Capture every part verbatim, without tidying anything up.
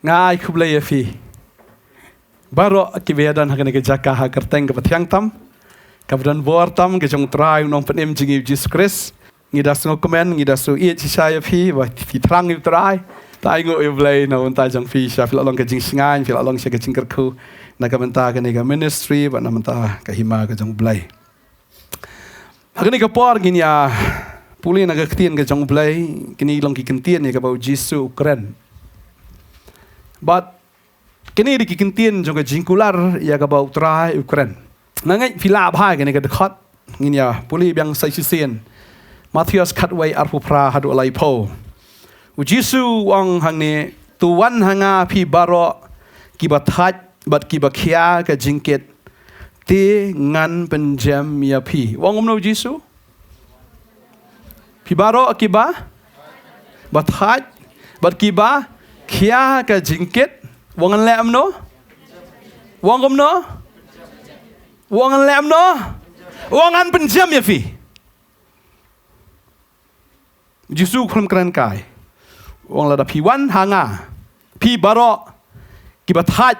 Nga ai khublei ïa phi baroh kiba ïadon ha kane ka jaka ha kyrteng kaba thiang tam, kaba don bor tam ka jong U Trai U Nongpynim jong ngi U Jisu Khrist. Ngi da sngewkmen, ngi da sngewïeit shisha ïa phi, ba phi thrang ïa U Trai. Te ai nguh ïa U Blei na ka bynta jong phi, sha phi la long ka jingsngewbha, phi la long sha ka jingkyrkhu na ka bynta kane ka ministry, bad na ka bynta ka hima ka jong U Blei. Ha kane ka por ngin ïa pule na ka ktien ka jong U Blei, kine ki long ki kyntien ïa kaba U Jisu u kren. Bad kine dei ki kyntien jong ka jingkular ïa kaba U Trai u kren. Nga ngeit phi lah bha ïa kane ka dkhot, ngin ïa pule biang sa shisien. Mathaios khatwei arphew phra haduh laiphew. U Jisu u ong hangne, "To wan ha nga phi baroh kiba thait bad kiba khia ka jingkit, te ngan pynjem ïa phi." U ong kumno U Jisu? Phi baroh kiba, ba thait bad kiba khia ka jingkit, u ong ngan leh kumno? U ong kumno? U ong ngan leh kumno? U ong ngan pynjem ïa phi. Jisu u khlem kren kai. U ong lada phi wan ha nga, phi baroh kiba thait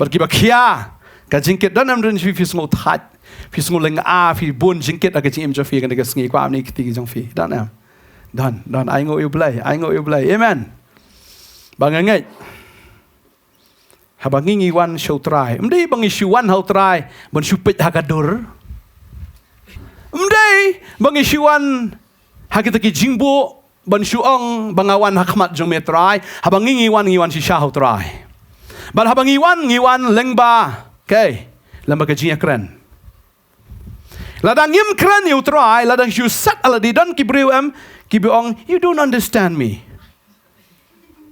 bad kiba khia ka jingkit, don em don phi, phi sngew thait, phi sngew lyngngoh, phi bun jingkit ha ka jingim jong phi, kane ka sngi kwah ïa kine ki kti jong phi. Don em? Don, don, ai nguh ïa U Blei, ai nguh ïa U Blei. Amen. Ba nga ngeit, haba ngi ngi wan sha U Trai, ym dei ba ngi shu wan ha U Trai ban shu peit ha ka dur. Ym dei ba ngi shu wan ha kita ki jingbuh ban shu ong ba nga wan ha khmat jong me Trai. Haba ngi ngi wan, ngi wan shisha ha U Trai. Bad haba ngi wan, ngi wan lyngba, okay, lyngba ka jingïakren. Lada ngim kren ïa U Trai, lada shu sat ha lade, don ki briew em kiba ong, "You don't understand me."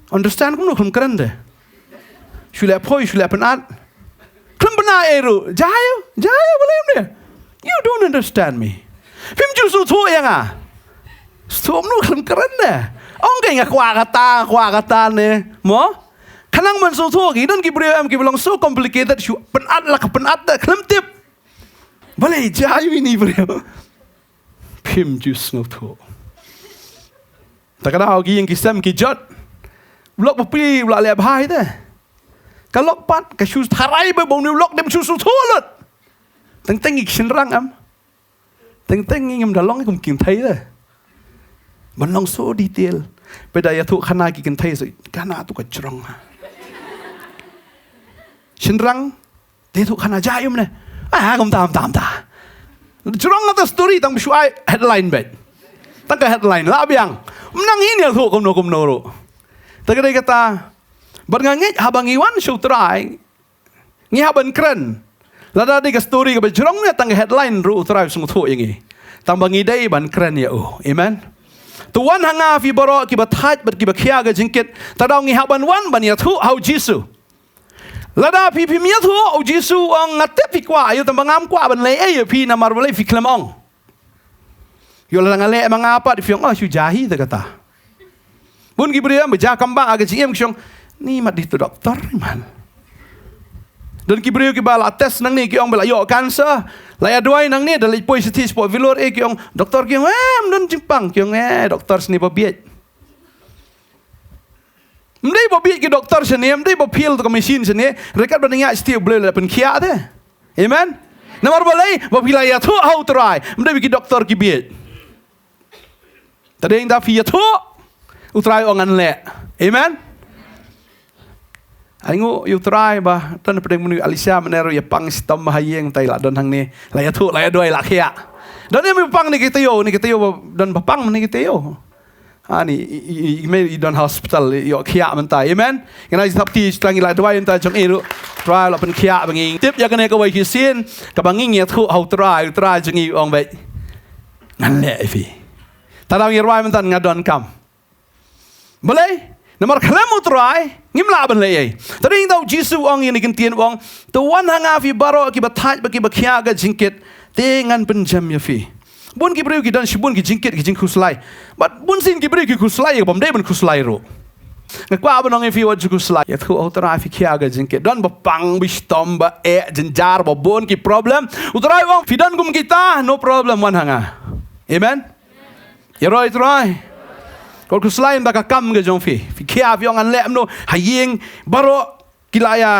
Understand kumno, khlem kren de. Shu leh phoi, shu leh pynat. Khlem pynat ei ruh. Jai, jai, balei em de? "You don't understand me." Phim ju sngewthuh ïa nga. Sngewthuh kumno, khlem kren de. Ong kaei, nga kwah kata, nga kwah kata ne. Mo? Khnang ban sngewthuh ki, don ki briew em kiba long so complicated, shu pynat la ka pynat de, khlem tip. Balei jai ïa ine i briew? Phim ju sngewthuh. Ta ka daw ki ïing ki sem ki jot. U lok ba phi u la leh bha hi te. Ka lok pat ka shu tharai ba, ba une u lok dem shu sngewthuh lut. Teng teng ki shynrang em. Teng teng ngim da long kum ki kynthei te. Ban long so detail. Phi da ïathuh khana ki kynthei, so khana tu ka jrong ha. Shynrang te ïathuh khana jai um ne. Ah, kumta, kumta, kumta. Jrong kata story tang ba shu ai headline beit. Tang ka headline lah biang. Mynta ngin ïathuh kumno kumno ruh. Ta ka dei kata. Bad nga ngeit haba ngi wan sha U Trai, ngi hap ban kren. Lada dei ka story kaba jrong ne tang ka headline ruh U Trai u sngewthuh ïa ngi. Tang ba ngi dei ban kren ïa u. Amen. To wan ha nga phi baroh kiba thait bad kiba khia ka jingkit. Ta daw ngi hap ban wan ban ïathuh ha U Jisu. Lada phi phim ïathuh, U Jisu u ong nga tip phi kwah ïa u, tang ba ngam kwah ban leh ei ïa phi, namar balei phi khlem ong. Ïoh lada nga leh ma nga pat phi ong, oh, shu jai hi te kata. Bun ki briew ba jia kam ba ha ka jingim ki ong, ni mat dei tu doktor ni man. Don ki briew kiba la test nangne ki ong ba la ïoh cancer, la ïa duwai nangne da la poi sha stage poi vilur eh ki ong, doktor ki ong, eh, ym don jingpang, ki ong, eh, doktor shane ba bieit. Ym dei ba bieit ki doktor shane, ym dei ba fail ka machine shane, ryngkat ba ngi ïa sngewthuh U Blei la pynkhiah te. Amen. Namar balei, ba phi la ïathuh ha U Trai, ym dei ba ki doktor ki bieit. Ta dei da phi ïathuh, U Trai u ong ngan leh. Amen. Ai nguh ïa U Trai ba don pdeng mynne Alisha mynne ruh ïa pang shitom ba ha ïing, tai la don hangne, la ïathuh, la ïa duwai, la khiah. Don ïa pang ne ki taïew, ne ki taïew ba don ba pang ne ki taïew. Ani, i, i, i, i mei i don hospital, ïoh khiah mynta. Amen. Ngin ai thap ti sha ngi la duwai mynta jong i ruh. Trai la pynkhiah ba ngi tip ïa kane kawei ki sien kaba ngi ïathuh ha U Trai, U Trai jong i u ong beit, ngan leh ïa phi. Ta daw ngi rwai mynta nga donkam. Balei? Namar khlem U Trai ngim lah ban leh ei. Ta dei da U Jisu u ong ïa kine ki ktien u ong, to wan ha nga phi baroh kiba thait bad kiba khia ka jingkit, te ngan pynjem ïa phi. Bun ki briew ki don shibun ki jingkit ki jingkhuslai. Bad bun sien ki briew ki khuslai ïa kaba ym dei ban khuslai ruh. Nga kwah ban ong ïa phi wat ju khuslai. Ïathuh ha U Trai phi khia ka jingkit. Don ba pang, ba shitom, ba eh, jynjar, ba bun ki problem. U Trai u ong phi don kum kita, no problem, wan ha nga. Amen. Ïaroh ïa U Trai. Ka khuslai ynda ka kam ka jong phi. Phi khia phi ong ngan leh kumno ha ïing baroh ki la ïa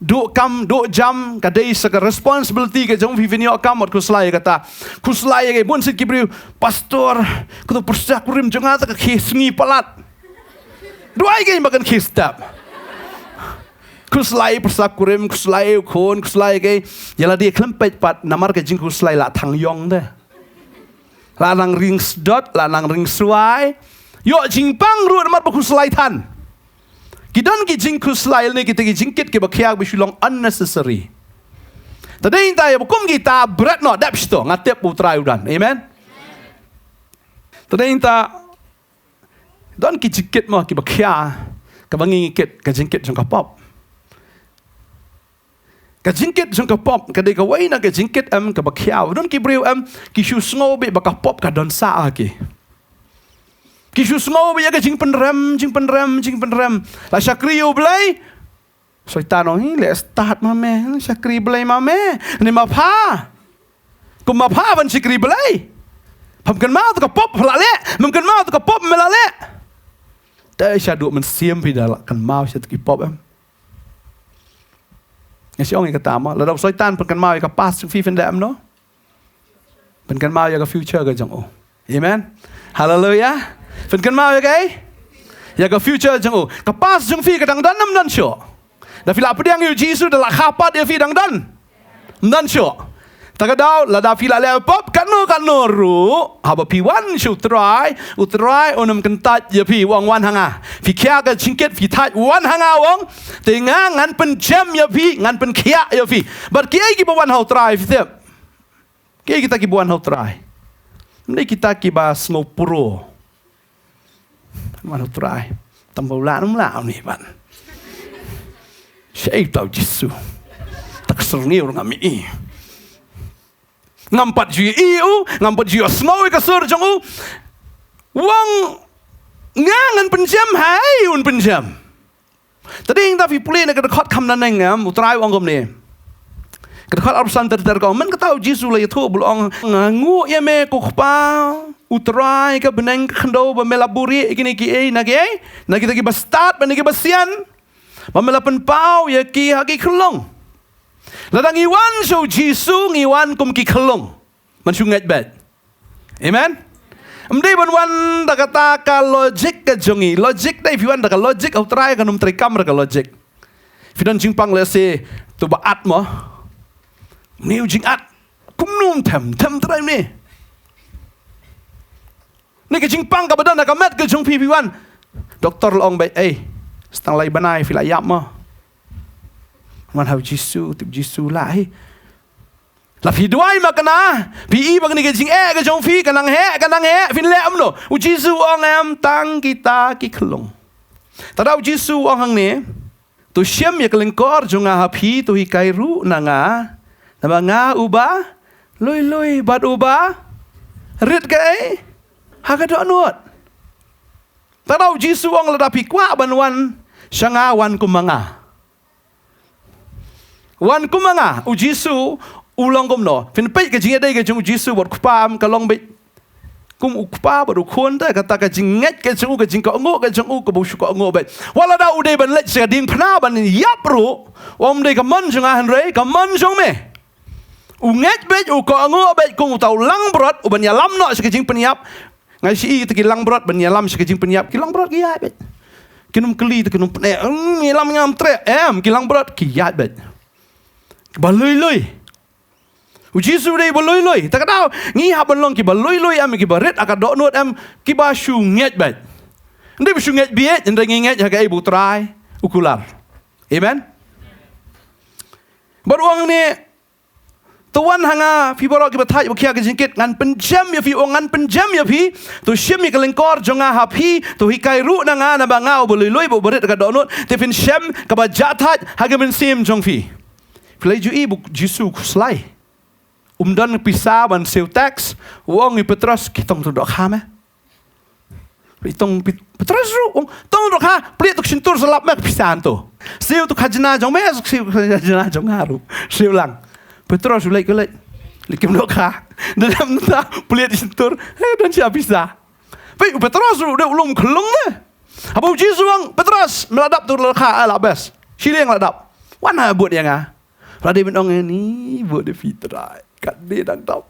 duh kam, duh jam, ka dei sa ka responsibility ka jong phi, phin ïoh kam, wat khuslai kata. Khuslai ïa kaei, bun sien ki briew, "Pastor, kato pyrsa kurim jong nga te ka khie sngi palat." Duwai kaei ba kan khie step. Khuslai pyrsa kurim, khuslai u khun, khuslai kaei. Ïa lade khlem peit pat, namar ka jingkhuslai la thang ïong te. La nang ring sdot, la nang ring swai. Ïoh jingpang ruh namar ba khuslai than. Ki don ki jingkhuslai ne kita ki jingkit kiba khia ba shu long unnecessary. Te dei ynda ïa ba kum kita bret noh dep shito, nga tip U Trai u don. Amen. Te dei ynda don ki jingkit mo kiba khia, kaba ngi kit, ka jingkit jong ka pop. Ka jingkit jong ka pop ka dei kawei na ka jingkit em kaba khia. Don ki briew em ki shu sngew beit ba ka pop ka don sah ha ki. Ki shu sngew beit ïa ka jingpynrem, jingpynrem, jingpynrem. La shakri ïa U Blei. Soitan ong, "Hi, leh stad ma me, shakri Blei ma me. Ni ma pha. Kum ma pha ban shakri Blei. Pham kynmaw te ka pop la leh, mem kynmaw te ka pop me la leh." Te sha duh mynsiem phi da la kynmaw sha te ki pop em. Nga shu ong ïa kata mo, lada u Soitan pynkynmaw ïa ka past jong phi, phin leh kumno? Pynkynmaw ïa ka future ka jong u. Amen. Hallelujah. Pynkynmaw ïa kaei? Ïa ka future jong u. Ka past jong phi ka dang don ne ym don shuh? Da phi la pdiang ïa U Jisu da la kha pat ïa phi dang don. Ym don shuh. Ta ka daw lada phi la leh pop katno katno ruh, haba phi wan sha U Trai, U Trai un ym kyntait ïa phi, u ong wan ha nga. Phi khia ka jingkit, phi thait wan ha nga, u ong. Te nga ngan pynjem ïa phi, ngan pynkhiah ïa phi. Bad kiei kiba wan ha U Trai, phi tip? Kiei kita kiba wan ha U Trai? Ym dei kita kiba sngew pro. Wan ha U Trai. Tang ba u lah, ym lah une ban. Shaei uta U Jisu? Tak syrngiew ngam i. Ngam pat ju i u, ngam pat ju sngew ïa ka sur jong u. U ong nga ngan pynjem, haei un pynjem? Te dei ynda phi pule na ka dkhot kham naneng em, U Trai u ong kumne. Ka dkhot arphew san ter ter ka ong, mynta kata U Jisu u la ïathuh bad u ong, nga nguh ïa me ko Kpa, U Trai ka bneng ka khyndew, ba me la buhrieh ïa kine kiei na kiei, na kita kiba stad bad na kiba sian. Ba me la pynpaw ïa ki ha ki khyllung. Lada ngi wan sha U Jisu ngi wan kum ki khyllung. Ban shu ngeit beit. Amen. Ym dei ban wan da kata ka logic ka jong ngi. Logic dei phi wan da ka logic, U Trai kan ym treikam da ka logic. Phi don jingpang lehse tu ba at mo. Ni u jingat. Kumno ym them, them trai ni. Ni ka jingpang kaba don ha ka met ka jong phi, phi wan. Doktor la ong beit, ei, sa tang lai bnai phi la ïap mo. Wan ha U Jisu, tip Jisu lah hi. La phi duwai ma kane, phi i ba kane ka jingeh ka jong phi ka nang heh, ka nang heh, phin leh kumno? U Jisu u ong em, tang kita ki khyllung. Te da U Jisu u ong hangne, to shim ïa ka lyngkor jong nga ha phi, to hikai ruh na nga, naba nga uba lui lui bad uba rit kaei ha ka dohnud. Te da U Jisu u ong lada phi kwah ban wan sha nga, wan kum ma nga. Wan kum ma nga, U Jisu u long kumno? Phin peit ka jingïadei ka jong U Jisu bad U Kpa em, ka long beit kum U Kpa bad U Khun te, kata ka jingngeit ka jong u, ka jingkohnguh ka jong u, kaba u shu kohnguh beit. Wat lada u dei ban leit sha ka diengphna ban ïap ruh, u ong ym dei ka mon jong nga hynrei ka mon jong me. U ngeit beit, u kohnguh beit kum uta u langbrot uban ïalam noh sha ka jingpynïap. Nga shu i kita ki langbrot ban ïalam sha ka jingpynïap, ki langbrot ki ïaid beit. Kin ym kylli te kin ym pyneh, "Ym, ïalam ngam treh." Em, ki langbrot ki ïaid beit. Ba lui lui. U Jisu dei ba lui lui. Te ka daw ngi hap ban long kiba lui lui em, kiba rit ha ka dohnud em, kiba shu ngeit beit. Ym dei ba shu ngeit bieit, ym dei, ngi ngeit ha kaei ba U Trai u kular. Amen. Bad u ong ne, to wan ha nga phi baroh kiba thait ba khia ka jingkit, ngan pynjem ïa phi, u ong ngan pynjem ïa phi. To shim ïa ka lyngkor jong nga ha phi, to hikai ruh na nga, naba nga uba lui lui bad uba rit ha ka dohnud. Te phin shem kaba jah thait ha ka mynsiem jong phi. Phi la ju i ba U Jisu u khuslai. Um don pisa ban siew tax, u ong ïa u Petros, ki tong tu dohkha me. Phi tong, Pet-, Petros ruh, ong, tong dohkha, plie tu ka shyntur, sa lap me ka pisa hangto. Siew tu ka khajna jong me, siew tu ka khajna jong nga ruh. Siew lang. Petros u leit, u leit. Leit kim dohkha. Dang mynta plie tu ka shyntur, eh, don sha pisa. Peit u Petros ruh dei u lum khlung te. Haba u Jisu u ong, Petros, me la dap tu la kha, eh, la best. Shiliang la dap. Wan ha bud ïa nga. La dei ban ong, ni bud de Phi Trai. Kat de dang dap.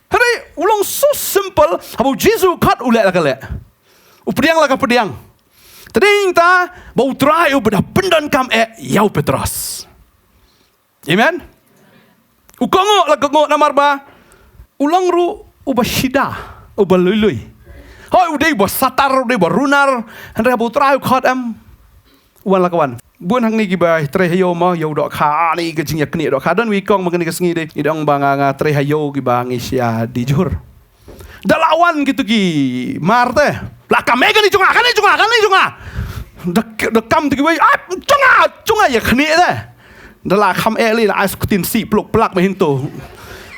Hynrei u long so simple, haba u Jisu u khot u leh la ka leh. U pdiang la ka pdiang. Te dei ta ba u Trai uba da pyndonkam eh ïa u Petros. Amen. U kohnguh la kohnguh namar ba u long ruh uba shida, uba lui lui. Hooid, u dei uba satar, u dei uba runar. Hynrei haba u Trai u khot em, u wan la ka wan. Bun hangne kiba trei ha ïew mo, ïew dohkha, ani ka jingïaknieh dohkha. Don wi kong ma kane ka sngi dei, i dong ba nga, nga trei ha ïew kiba ngi shia dih jhur. Da la wan kito ki mar te. La kam eh kane jong nga, kane jong nga, kane jong nga. Da, da kam te kiwei, ah, jong nga, jong nga ïaknieh te. Da la kam eh lei la ai suk ktien sih pluk plak ma hynto.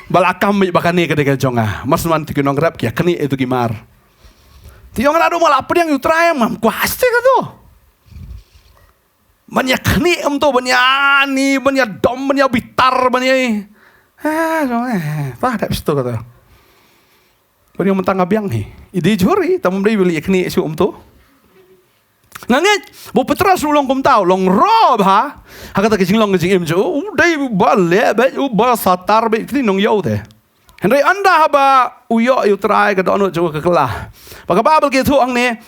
Ba la kam eh ba kane ka dei ka jong nga. Mar shu wan kito ki nongrep ki ïaknieh ïa kito ki mar. Te ïong nga naduh ma la pdiang ïa u Trai, ngam kwah shisha kato. Ban ïaknieh kumto, ban ïa ni, ban ïa dom, ban ïa bitar, ban ïa, eh, jong, eh, ta dep shisha kato. Ban ïa mynta nga biang hi. I dih jhur hi, tang ym dei ban ïaknieh shuh kumto. Nga ngeit ba u Petros u long kumta, u long roh bha ha kata ka jinglong ka jingim jong u, u dei uba leh beit, uba satar beit, kti nongïew te. Hynrei ynda haba u ïoh ïa u Trai, ka dohnud jong u ka kylla. Ba ka Baibl ka ïathuh hangne,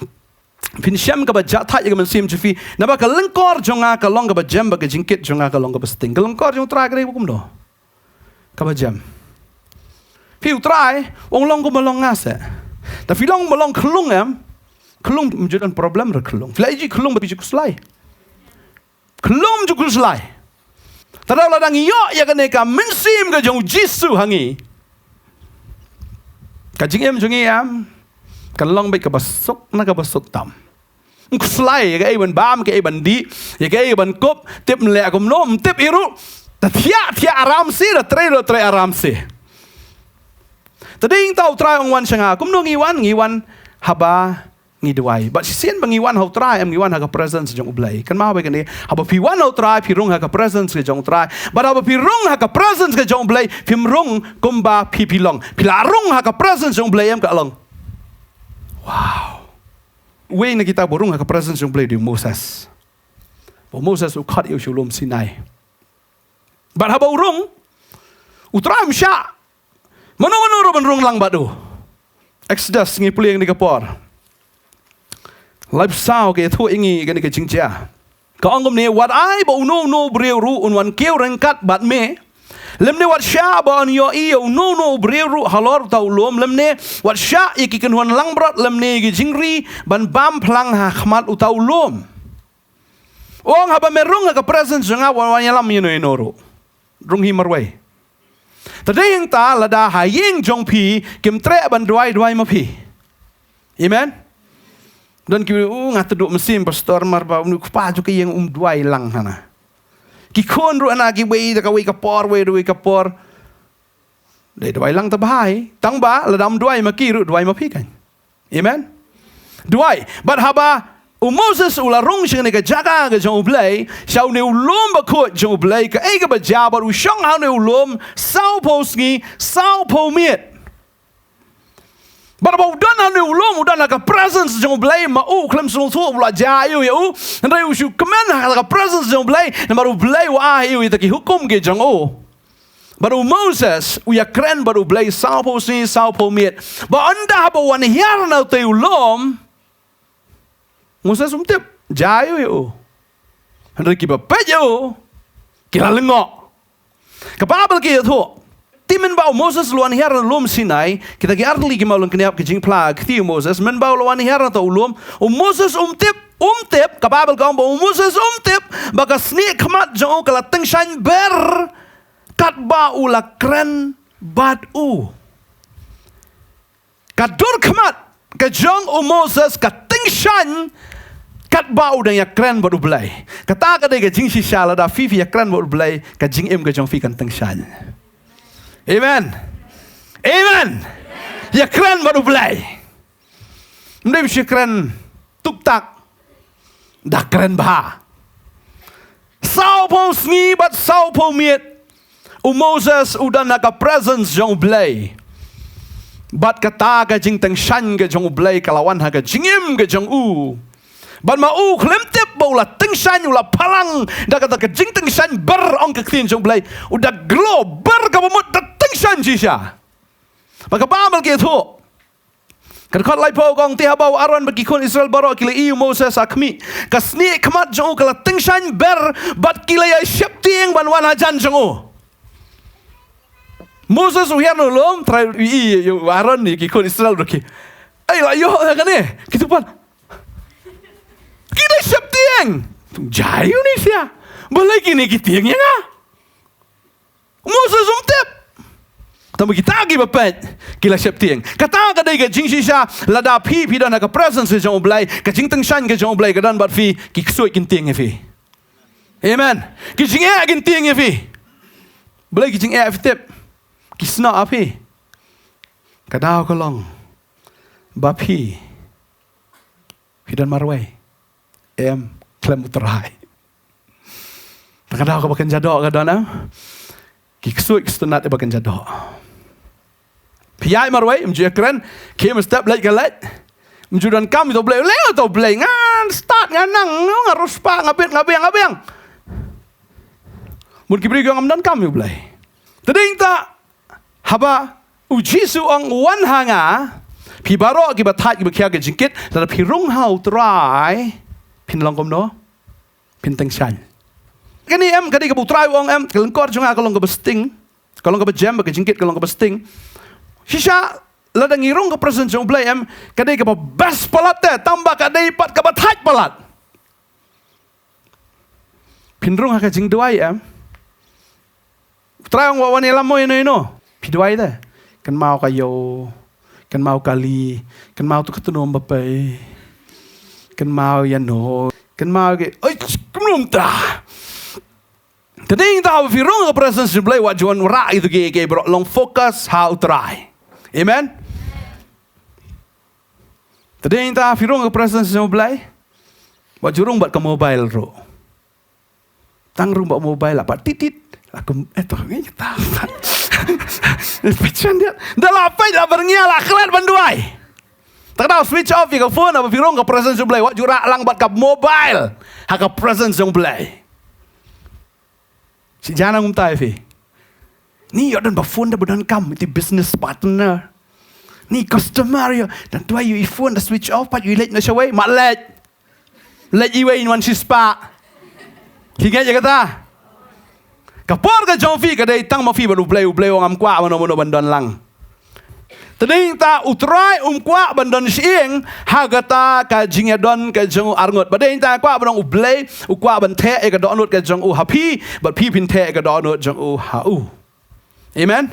phin shem kaba jahthait ïa ka mynsiem jong phi, naba ka lyngkor jong nga ka long kaba jem, bad ka jingkit jong nga ka long kaba sting. Ka lyngkor jong u Trai ka dei kumno? Kaba jem. Phi, u Trai u ong long kumba long nga seh. Te phi long kumba long khyllung em? Khyllung ym ju don problem re khyllung. Phi la ïohi khyllung ba phi ju khuslai. Khyllung ym ju khuslai. Te lada ngi ïoh ïa kane ka mynsiem ka jong u Jisu ha ngi, ka jingim jong ngi em kan long beit kaba suk na kaba suk tam. Ym khuslai ïa kaei ban bam, kaei ban dih, ïa kaei ban kup, tip ym leh kumno, ym tip hi ruh. Te thiah, thiah aram shi, te trei ruh trei aram shi. Te dei ta u Trai u ong wan sha nga, kumno ngi wan, ngi wan haba ngi duwai. Bad shisien ba ngi wan ha u Trai em, ngi wan ha ka presence jong u Blei. Kynmaw bha kane, haba phi wan ha u Trai, phi rung ha ka presence ka jong u Trai. Bad haba phi rung ha ka presence ka jong u Blei, phim rung kumba phi phi long. Phi la rung ha ka presence jong u Blei em, ka long. Wow. Uwei na kita ba rung ha ka presence jong u Blei dei u Moses. Ba u Moses u khot ïa u sha u lum Sinai. Bad haba u rung, u Trai um shah mano mano ruh ban rung lang bad u. Exodus ngi pule ïa kane ka por. Laiphew saw ka ïathuh ïa ngi ïa kane ka jingjia. Ka ong kumne, wat ai ba uno uno u briew ruh un wan kiew ryngkat bad me. Lymne wat shah ba yn ïohi ïa uno uno u briew ruh halor uta u lum, lymne wat shah ïa ki kynhun langbrot lymne ïa ki jingri ban bam phlang ha khmat uta u lum. U ong haba me rung ha ka presence jong nga, wat wan ïalam ïano ïano ruh. Rung hi marwei. Te dei hangta lada ha ïing jong phi kim treh ban duwai, duwai ma phi. Amen. Don ki, u, nga tdong mynsiem pastor mar ba u kpa jong ka ïing um duwai lang hana. Ki khun ruh hana kiwei da kawei ka por, wei da wei ka por. Dei duwai lang te bha hi. Tang ba lada ym duwai ma ki ruh, duwai ma phi kan. Amen. Duwai. Bad haba u Moses u la rung sha kane ka jaka ka jong u Blei, sha une u lum bakhuid jong u Blei, kaei kaba jia bad u shong ha une u lum sawphew sngi sawphew miet. Bad haba u don ha une u lum, u don ha ka presence jong u Blei, ma u khlem sngewthuh ba la jia aïu ïa u. Hynrei u shu kmen ha ka presence jong u Blei, namar u Blei u ai ïa u ïa kita ki hukum ki jong u. Bad u Moses u ïakren bad u Blei sawphew sngi sawphew miet. Bad ynda haba u wan hiar na utei u lum, Moses um tip jia aïu ïa u. Hynrei kiba peit ïa u ki la lyngngoh. Ka Baibl ka ïathuh, te mynba u Moses u la wan hiar na lum Sinai, kita ki artylli ki mawlynnep ki jingphla kti u Moses, mynba u la wan hiar na uta u lum, u Moses um tip, um tip, ka Baibl ka ong ba u Moses um tip ba ka snieh khmat jong u ka la tyngshaiñ ber katba u la kren bad u. Ka dur khmat ka jong u Moses ka tyngshaiñ katba u dang ïakren bad u Blei. Kata ka dei ka jingshisha, lada phi phi ïakren bad u Blei, ka jingim ka jong phi kan tyngshaiñ. Amen. Amen. Ïakren bad u Blei. Ym dei phi kren tuktak. Da kren bha. Sawphew sngi bad sawphew miet u Moses u don ha ka presence jong u Blei. Bad kata ka jingtyngshaiñ ka jong U Blei ka la wan ha ka jingim ka jong u. Bad ma u khlem tip ba u la tyngshaiñ, u la phalang da kata ka jingtyngshaiñ ber, ong ka ktien jong U Blei. U da glow ber kaba mut da tyngshaiñ shisha. Ba ka Baibl ka ïathuh, ka dkhot laiphew ka ong, te haba u Aaron bad ki khun Israel baroh ki la ïohi ïa u Moses ha khmih, ka snieh khmat jong u ka la tyngshaiñ ber, bad ki la ïa sheptieng ban wan hajan jong u. Moses u hiar noh lum, Trai u ïohi ïa u Aaron, ïa ki khun Israel ruh ki, ei, la ïoh ïa kane, kito pat ki la sheptieng. Jai u ni sia. Balei kine ki tieng ïa nga? Moses um tip. Tangba kita kiba peit ki la sheptieng. Kata ka dei ka jingshisha, lada phi, phi don ha ka presence ka jong U Blei, ka jingtyngshaiñ ka jong U Blei ka don bad phi, ki ksuid kin tieng ïa phi. Amen. Ki jingeh kin tieng ïa phi. Balei ki jingeh, phi tip? Ki snoh ha phi. Ka daw ka long ba phi, phi don marwei. Em, khlem U Trai. Te ka daw kaba kynja doh ka don, em. Ki ksuid ki sngewtynnad ïa ba kynja doh. Phi ïaid marwei, ym ju ïakren, khie mynstep, leit ka leit. Ym ju donkam ïa uto U Blei, leh uto U Blei, ngan stad, ngan nang, nga riewspah, nga bit, nga biang, nga biang. Mut ki briew ki ong ngam donkam ïa U Blei. Te dei ta haba U Jisu ong, wan ha nga, phi baroh kiba thait kiba khia ka jingkit, lada phi rung ha U Trai, phin long kumno? Phin tyngshaiñ. Kane em, ka dei kaba U Trai u ong em, ka lyngkor jong nga ka long kaba sting, ka long kaba jem, bad ka jingkit ka long kaba sting. Shisha, lada ngi rung ha ka presence jong U Blei em, ka dei kaba best palat te, tangba ka dei pat kaba thait palat. Phin rung ha ka jingduwai em. U Trai u ong wat wan ïalam mo ïano ïano. Phi duwai te. Kynmaw ka ïew. Kynmaw kali. Kynmaw tu ka tnum ba pei. Kynmaw ïano. Kynmaw ki, oi, kumno mynta. Te dei ta haba phi rung ha ka presence jong U Blei, wat ju wan rah ïa kito ki, ki baroh, long focus ha U Trai. Amen. Te dei ta phi rung ha ka presence jong U Blei, wat ju rung bad ka mobile ruh. Tang rung bad mobile, la pat tit tit. La kum, eh, to, ngi ta. Pechan dia. Da la peit, la byrngia, la klet ban duwai. Te ka daw switch off ïa ka phone, haba phi rung ha ka presence jong U Blei, wat ju rah lang bad ka mobile ha ka presence jong U Blei. Shi jan ngam tai phi. Ni ïoh don ba phone da ba donkam, iti business partner. Ni customer ïoh, don tuwai ïoh i phone da switch off, pat ïoh i leit na shawei, mat leit. Leit iwei, in wan shispah. Phi ngeit ïa kata? Ka por ka jong phi ka dei tang ma phi bad U Blei, U Blei u ong ngam kwah mano mano ban don lang. Te dei ta U Trai um kwah ban don shyieng ha kata ka jingïadon ka jong u arngut. Ba dei ta kwah ban ong U Blei u kwah ban theh ïa ka dohnud ka jong u ha phi, bad phi phin theh ïa ka dohnud jong u ha u. Amen.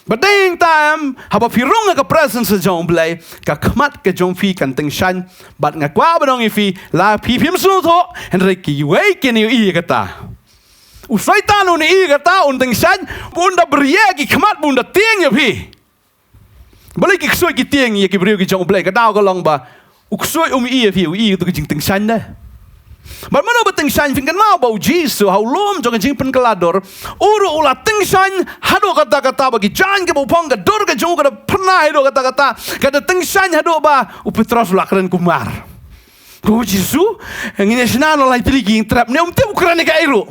Ba dei ta em, haba phi rung ha ka presence jong U Blei, ka khmat ka jong phi kan tyngshaiñ. Bad nga kwah ban ong ïa phi, la phi phim sngewthuh, hynrei kiwei kin ïohi ïa kata. U Soitan un ïohi ïa kata, un tyngshaiñ, un da bria ki khmat, un da tieng ïa phi. Balei ki ksuid ki tieng ïa ki briew ki jong U Blei? Ka daw ka long ba u ksuid um ïohi ïa phi, u ïohi ïa ka jingtyngshaiñ de. Bad mano ba tyngshaiñ? Phin kynmaw ba U Jisu ha u lum jong ka jingpynkylla dur, u ruh u la tyngshaiñ haduh katta katta, ba ki jaiñ kiba u phong, ka dur ka jong u ka da phyrnai haduh katta katta, ka da tyngshaiñ haduh ba u Petros u la kren kumar. Ko Jisu, ngin ïa shna noh lai tylli ki jingtrep, ne um tip u kren ïa kaei ruh.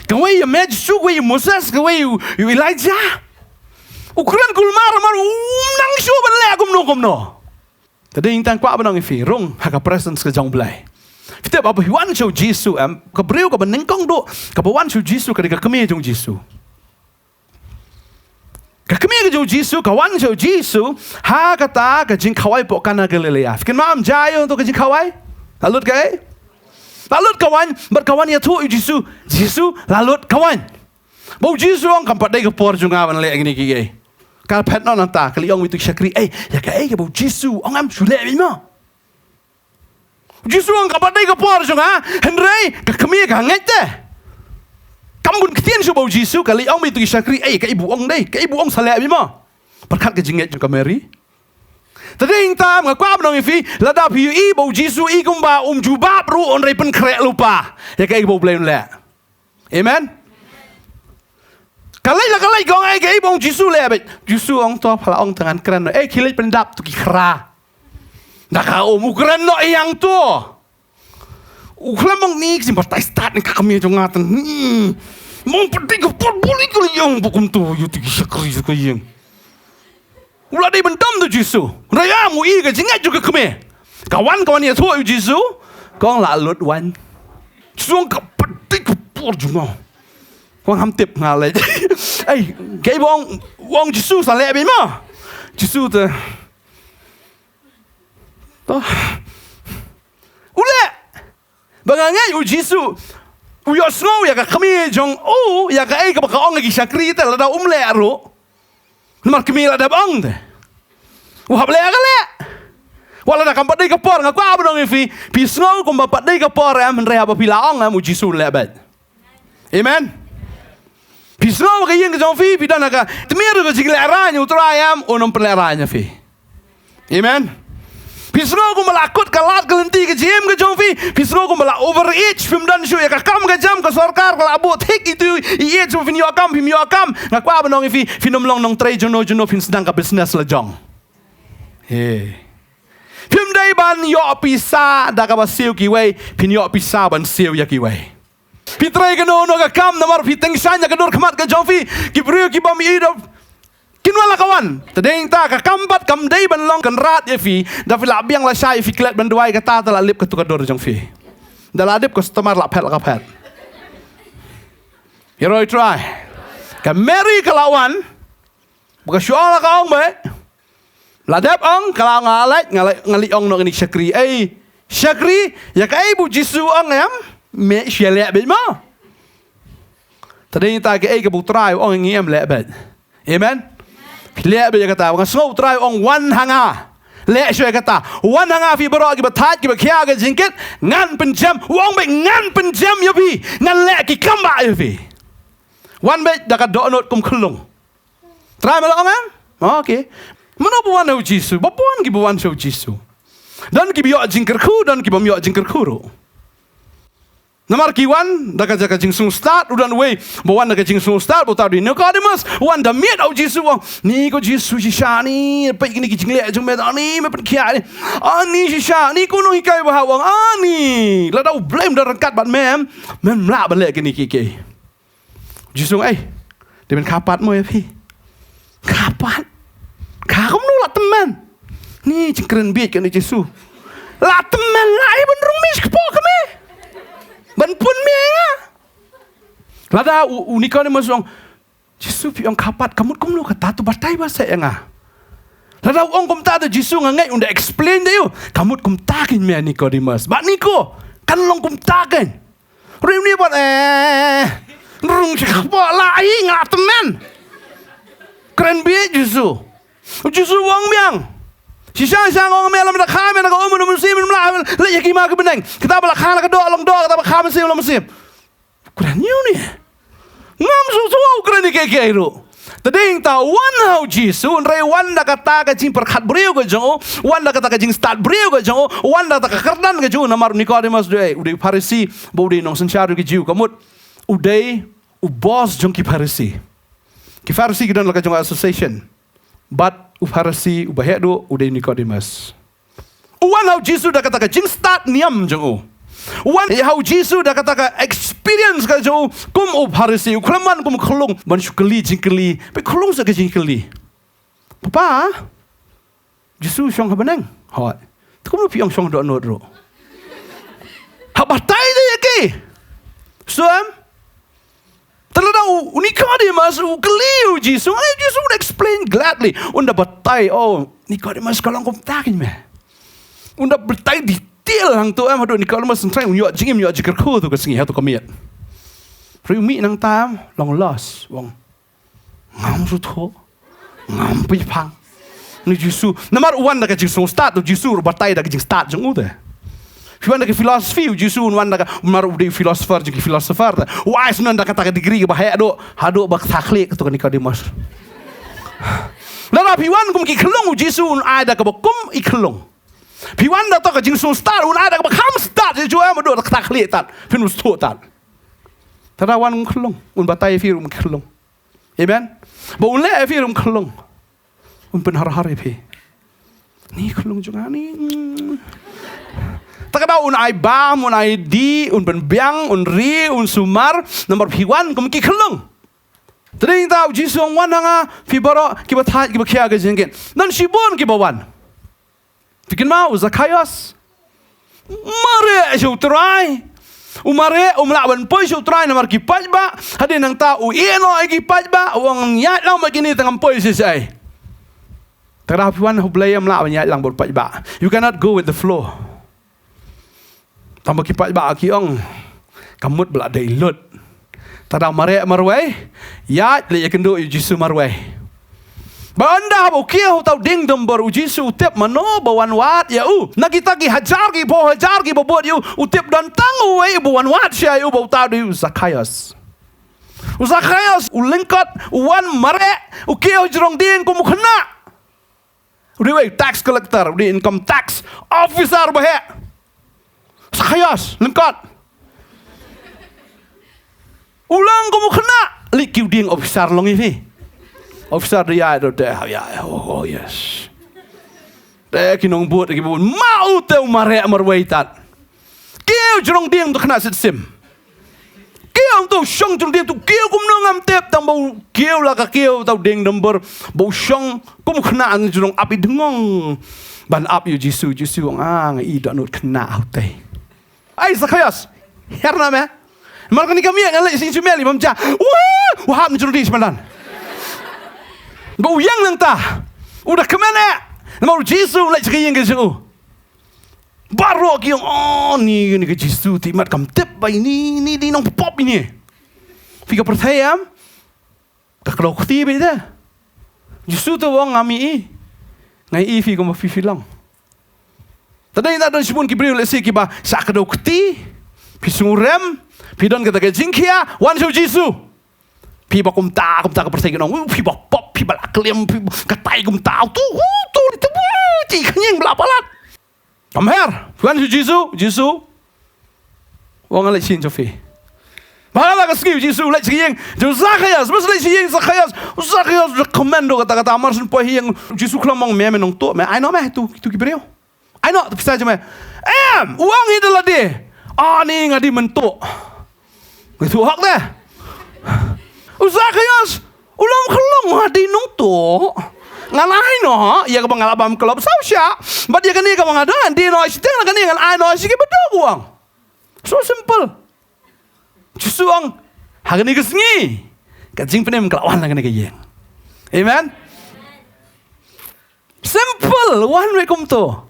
Kawei ïa me Jisu, kawei ïa Moses, kawei ïa u, ïa u Elijah. U kren kulmar mar, um nang shuh ban leh kumno kumno. Te dei tang kwah ban ong ïa phi, rung ha ka presence ka jong U Blei. Phi tip haba phi wan sha U Jisu em, ka briew kaba nyngkong duh kaba wan sha U Jisu ka dei ka kmie jong U Jisu. Ka kmie ka jong U Jisu ka wan sha U Jisu ha kata ka jingkhawai hapoh Kana Galilea. Phi kynmaw em, jia ïa u to ka jingkhawai? La lut kaei? La lut ka waiñ, bad ka wan ïathuh ïa U Jisu, Jisu, la lut ka waiñ. Ba U Jisu u ong kam pat dei ka por jong nga ban leh kine kiei kiei. Ka phet noh nangta, ka la ong beit ïa uto u shakri, ei, ïa kaei kaba U Jisu u ong em, shu leh beit mo. U Jisu u ong kam pat dei ka por jong nga, hynrei ka kmie ka ngeit te. Kam bun ktien shuh ba U Jisu, ka la ong beit ïa uto u shakri, ei, kaei ba u ong dei, kaei ba u ong sa leh beit mo. Pyrkhat ka jingngeit jong ka Mary. Te dei ta em, nga kwah ban ong ïa phi, lada phi ïohi ba U Jisu i kumba um jubab ruh, hynrei pynkhreh lypa ïa kaei ba U Blei un leh. Amen. Ka leit la ka leit ka ong, eh, kaei ba ong Jisu leh beit. Jisu ong to, pha la ong te ngan kren noh. Eh, khie leit pyndap to ki khra. Da ka um u kren noh ïa nga to. U khlem ong ni ki jingbatai stad ne ka kmie jong nga te. Hmm. Mong pynthik ka por buli ka ïong ba kumto ïa ki shakri ka ïing. U la dei ban dom da u Jisu. Hynrei ïa u i ka jingngeit jong ka kmie. Ka wan ka wan ïathuh ïa u Jisu. Ka ong la lut waiñ. Jisu ong ka pynthik ka por jong nga. Ka ong ngam tip nga leh. Ei, kaei ba ong, ong Jisu sa leh beit mo. Jisu te. To. U leh. Ba nga ngeit u Jisu u ïohsngew ïa ka kmie jong u, ïa kaei kaba ka ong ïa ki shakri te lada um leh ruh. Namar kmie la dep ong te. U hap leh ka leh. Wat lada kam pat dei ka por, nga kwah ban ong ïa phi, phi sngew kumba pat dei ka por em, hynrei haba phi la ong em, u Jisu u leh beit. Amen. Phi sngew ka ïing ka jong phi, phi don ha ka tmier ka jinglehrain u Trai em, un ym pynlehrain ïa phi. Amen. Phi sngew kumba la kut ka lad ka lynti ka jingim ka jong phi. Phi sngew kumba la over age, phim don shuh ïa ka kam ka jam, ka sorkar ka la buh thik itu i age ba phin ïoh kam, phim ïoh kam. Nga kwah ban ong ïa phi, phin ym long nongtrei juno juno, phin sdang ka business la jong. He. Phim dei ban ïoh pisa da kaba siew kiwei, phin ïoh pisa ban siew ïa kiwei. Phi trei kano kano ka kam namar phi tyngshaiñ ïa ka dur khmat ka jong phi. Ki briew ki bym i dap kin wan la ka wan. Te dei ta ka kam pat kam dei ban long kynrad ïa phi. Da phi la biang lashai, phi klet ban duwai, kata te la lip katu ka dur jong phi. Da la dep customer la phet la ka phet. Ïaroh i Trai. Ka Mary ka la wan. Ba ka shu ong la ka ong beit. La dep ong, ka la ong nga leit, nga leit, nga leit ong noh ïa kine ki shakri. Ei shakri, ïa kaei ba u Jisu u ong em, me shu leh beit mo. Te dei ta kaei kaba u Trai u ong ïa ngi em, leh beit. Amen. Leh beit ïa kata, nga sngew u Trai u ong wan ha nga. Leh shuh ïa kata. Wan ha nga phi baroh kiba thait, kiba khia ka jingkit, ngan pynjem. U ong beit ngan pynjem ïa phi. Ngan leh ki kam ba ïa phi. Wan beit da ka dohnud kum khyllung. Trai me la ong em? Okay. Mano ba wan ha u Jisu? Ba bun kiba wan sha u Jisu. Don kiba ïoh jingkyrkhu, don kiba ym ïoh jingkyrkhu ruh. Namar ki wan da ka jaka jingsngewstad, u don uwei ba wan da ka jingsngewstad, ba uta u dei Nicodemus, wan da miet ha u Jisu, u ong, ni ko Jisu shisha ni, peit kine ki jingleh jong me, ani me pynkhia ni. Ani shisha ni, ko nonghikai ba ha, u ong ani. Lada u Blei um don ryngkat bad me, mem lah ban leh kine kiei kiei. Jisu ong, ei, dei ban kha pat mo ïa phi. Kha pat? Kha kumno, la tymmen. Ni jingkren bieit kane Jisu. La tymmen, la i ban rung mih kpoh kmie. Ban pun mih ïa nga. Lada u, u Nicodemus u ong, Jisu phi ong kha pat, ka mut kumno kata, to batai ba seh ïa nga. Lada u ong kumta da Jisu nga ngeit un da explain da ïa u. Ka mut kumta kein me Nicodemus. Bad ni ko, kan long kumta kein. Rim ni bad, eh, rung shi kpoh, la i nga tymmen. Kren bieit Jisu. Jisu u ong biang. Shisha shisha nga ong me, lada kha me na ka um, um mynsiem, me la leit ïa ki ma ki bneng. Kata ba la kha na ka doh long doh, kata ba kha mynsiem long mynsiem. Kren ïa u ni. Ngam sngewthuh u kren ïa kiei kiei ruh. Te dei ta wan ha u Jisu, hynrei wan da kata ka jingpyrkhat briew ka jong u, wan da kata ka jingstad briew ka jong u, wan da kata ka kyrdan ka jong u, namar u Nicodemus u dei, u dei u Pharisi, ba u dei nongsynshar jong ki Jiw, ka mut u dei u boss jong ki Pharisi. Ki Pharisi ki don la ka jong association. Bad u Pharisi uba heh duh u dei Nicodemus. U wan ha u Jisu da kata ka jingstad niam jong u. U wan ha u Jisu da kata ka experience ka jong u kum u Pharisi, u khlem wan kum u khyllung ban shu kylli jingkylli. Phi khyllung sa ka jingkylli. Papa, Jisu u shong ha bneng. Hooid. Te kumno phi ong shong dohnud ruh? Hap batai da ïa ki. So em? Te lada u, u Nicodemus u kylli u Jisu, eh, Jisu would explain gladly. Un da batai, oh, Nicodemus ka long kumta kein me. Un da batai detail hangto em, haduh Nicodemus un trai un ïoh jingim, ïoh jingkyrkhu hato ka sngi, hato ka miet. Hynrei u mih nangta em, long lost, u ong. Ngam sngewthuh. Ngam pynphang. Ni Jisu. Namar u wan da ka jingsngewstad, u Jisu u batai da ka jingstad jong u te. Phi wan da ka philosophy, u Jisu un wan da ka, namar u dei philosopher jong ki philosopher te. U ai sngewbha da kata ka degree kaba heh duh, haduh ba kata khlieh kato ka Nicodemus. Lada phi wan kum ki khyllung, u Jisu un ai da kaba kum i khyllung. Phi wan da to ka jingsngewstad, un ai da kaba kham stad, ju em haduh da kata khlieh tad. Phin sngewthuh tad. Te lada wan kum khyllung, un batai phi ruh kum khyllung. Amen. Ba u leh ïa phi ruh um khyllung. Un pynharhar ïa phi. Ni khyllung jong nga ni. Mm. Ta ka daw un ai bam, un ai dih, un pynbiang, un ri, un sumar, namar phi wan kum ki khyllung. Te dei ta u Jisu u ong wan ha nga, phi baroh kiba thait kiba khia ka jingkit. Don shibun kiba wan. Phi kynmaw u Zakhaios. Mareh sha u Trai. U mareh, um lah ban poi sha u Trai namar ki paidbah. Hadien nangta u ïeh noh ïa ki paidbah, u ong ïaid lang bad kine tang ngam poi shisha. Te lada phi wan ha U Blei em lah ban ïaid lang bad u paidbah. You cannot go with the flow. Tang ba ki paidbah ki ong ka mut ba la dei lut. Te da mareh marwei, ïaid leit ïakynduh ïa u Jisu marwei. Ba ynda haba u kiew ha uta u dieng dumbur, u Jisu u tip mano ba wan wad ïa u. Na kita ki hajar ki phew hajar kiba bud ïa u, u tip don tang uwei uba wan wad shisha ïa u, ba uta u dei u Zakhaios. U Zakhaios u lyngkot, u wan mareh, u kiew jrong dieng kum u khynnah. U dei uwei u tax collector, u dei income tax officer ba heh. Zakhaios, lyngkot. U long kum u khynnah, leit kiew dieng officer long ïa phi. Officer da ïaid ruh te, ïaid, oh, oh, yes. Te ki nongbud kiba bun, ma u te u mareh marwei tad. Kiew jrong dieng, to khynnah sitsim. Kiew to shong jrong dieng, to kiew kumno ngam tip, tang ba u kiew la ka kiew, to dieng dumbur, ba u shong kum u khynnah, jrong ap i dngong. Ban ap ïa u Jisu, Jisu u ong, ah, nga i dohnud khynnah ha utei. Ai Zakhaios, hiar noh me. Namar kane ka miet nga leit sha ïing sha miet lei bam ja. Wah, u hap na jrong dieng sha madan. Ba u ïeng nangta. U da kmen eh. Namar u Jisu u leit sha ka ïing ka jong u. Baroh ki ong, oh, ni, ni ka Jisu te mat kam tip ba ini, ni dei nongpop ini. Phi ka pyrthei em? Ka kdew kti beit te. Jisu te u ong ngam i. Nga i phi kumba phi phi long. Te dei na don shibun ki briew lehse kiba shah kdew kti. Phi sngewrem, phi don kata ka jingkhia, wan sha u Jisu. Phi ba kumta, kumta ka pyrthei ka ong, phi ba pop, phi ba la klim, phi ba katai kumta, tu, tu, tu, tu, ti khñiang ba la palat. Kam her, wan sha u Jisu, Jisu. Wan nga leit sha ïing jong phi. Ba la ka sngi u Jisu leit sha ïing jong u Zakhaios, ba leit sha ïing Zakhaios, u Zakhaios u da kmen da kata kata, mar shu poi ha ïing u Jisu khlem ong me, me nongtuh, me ai noh me tu, tu ki briew. Ai noh tu pisa jong me. Em, u ong hi da lade. Ani nga dei myntuh. Nga tuh hok de. U Zakhaios, u long khlong, nga dei nongtuh. Nga la ai noh ïa kaba nga la bam klop saw shah. Bad ïa kane kaba nga don, dei noh shiteng, la kane ngan ai noh sha ki baduk, u ong. So simple. Jisu u ong, ha kane ka sngi ka jingpynim ka la wan ha kane ka ïing. Amen. Simple, wan wei kumto.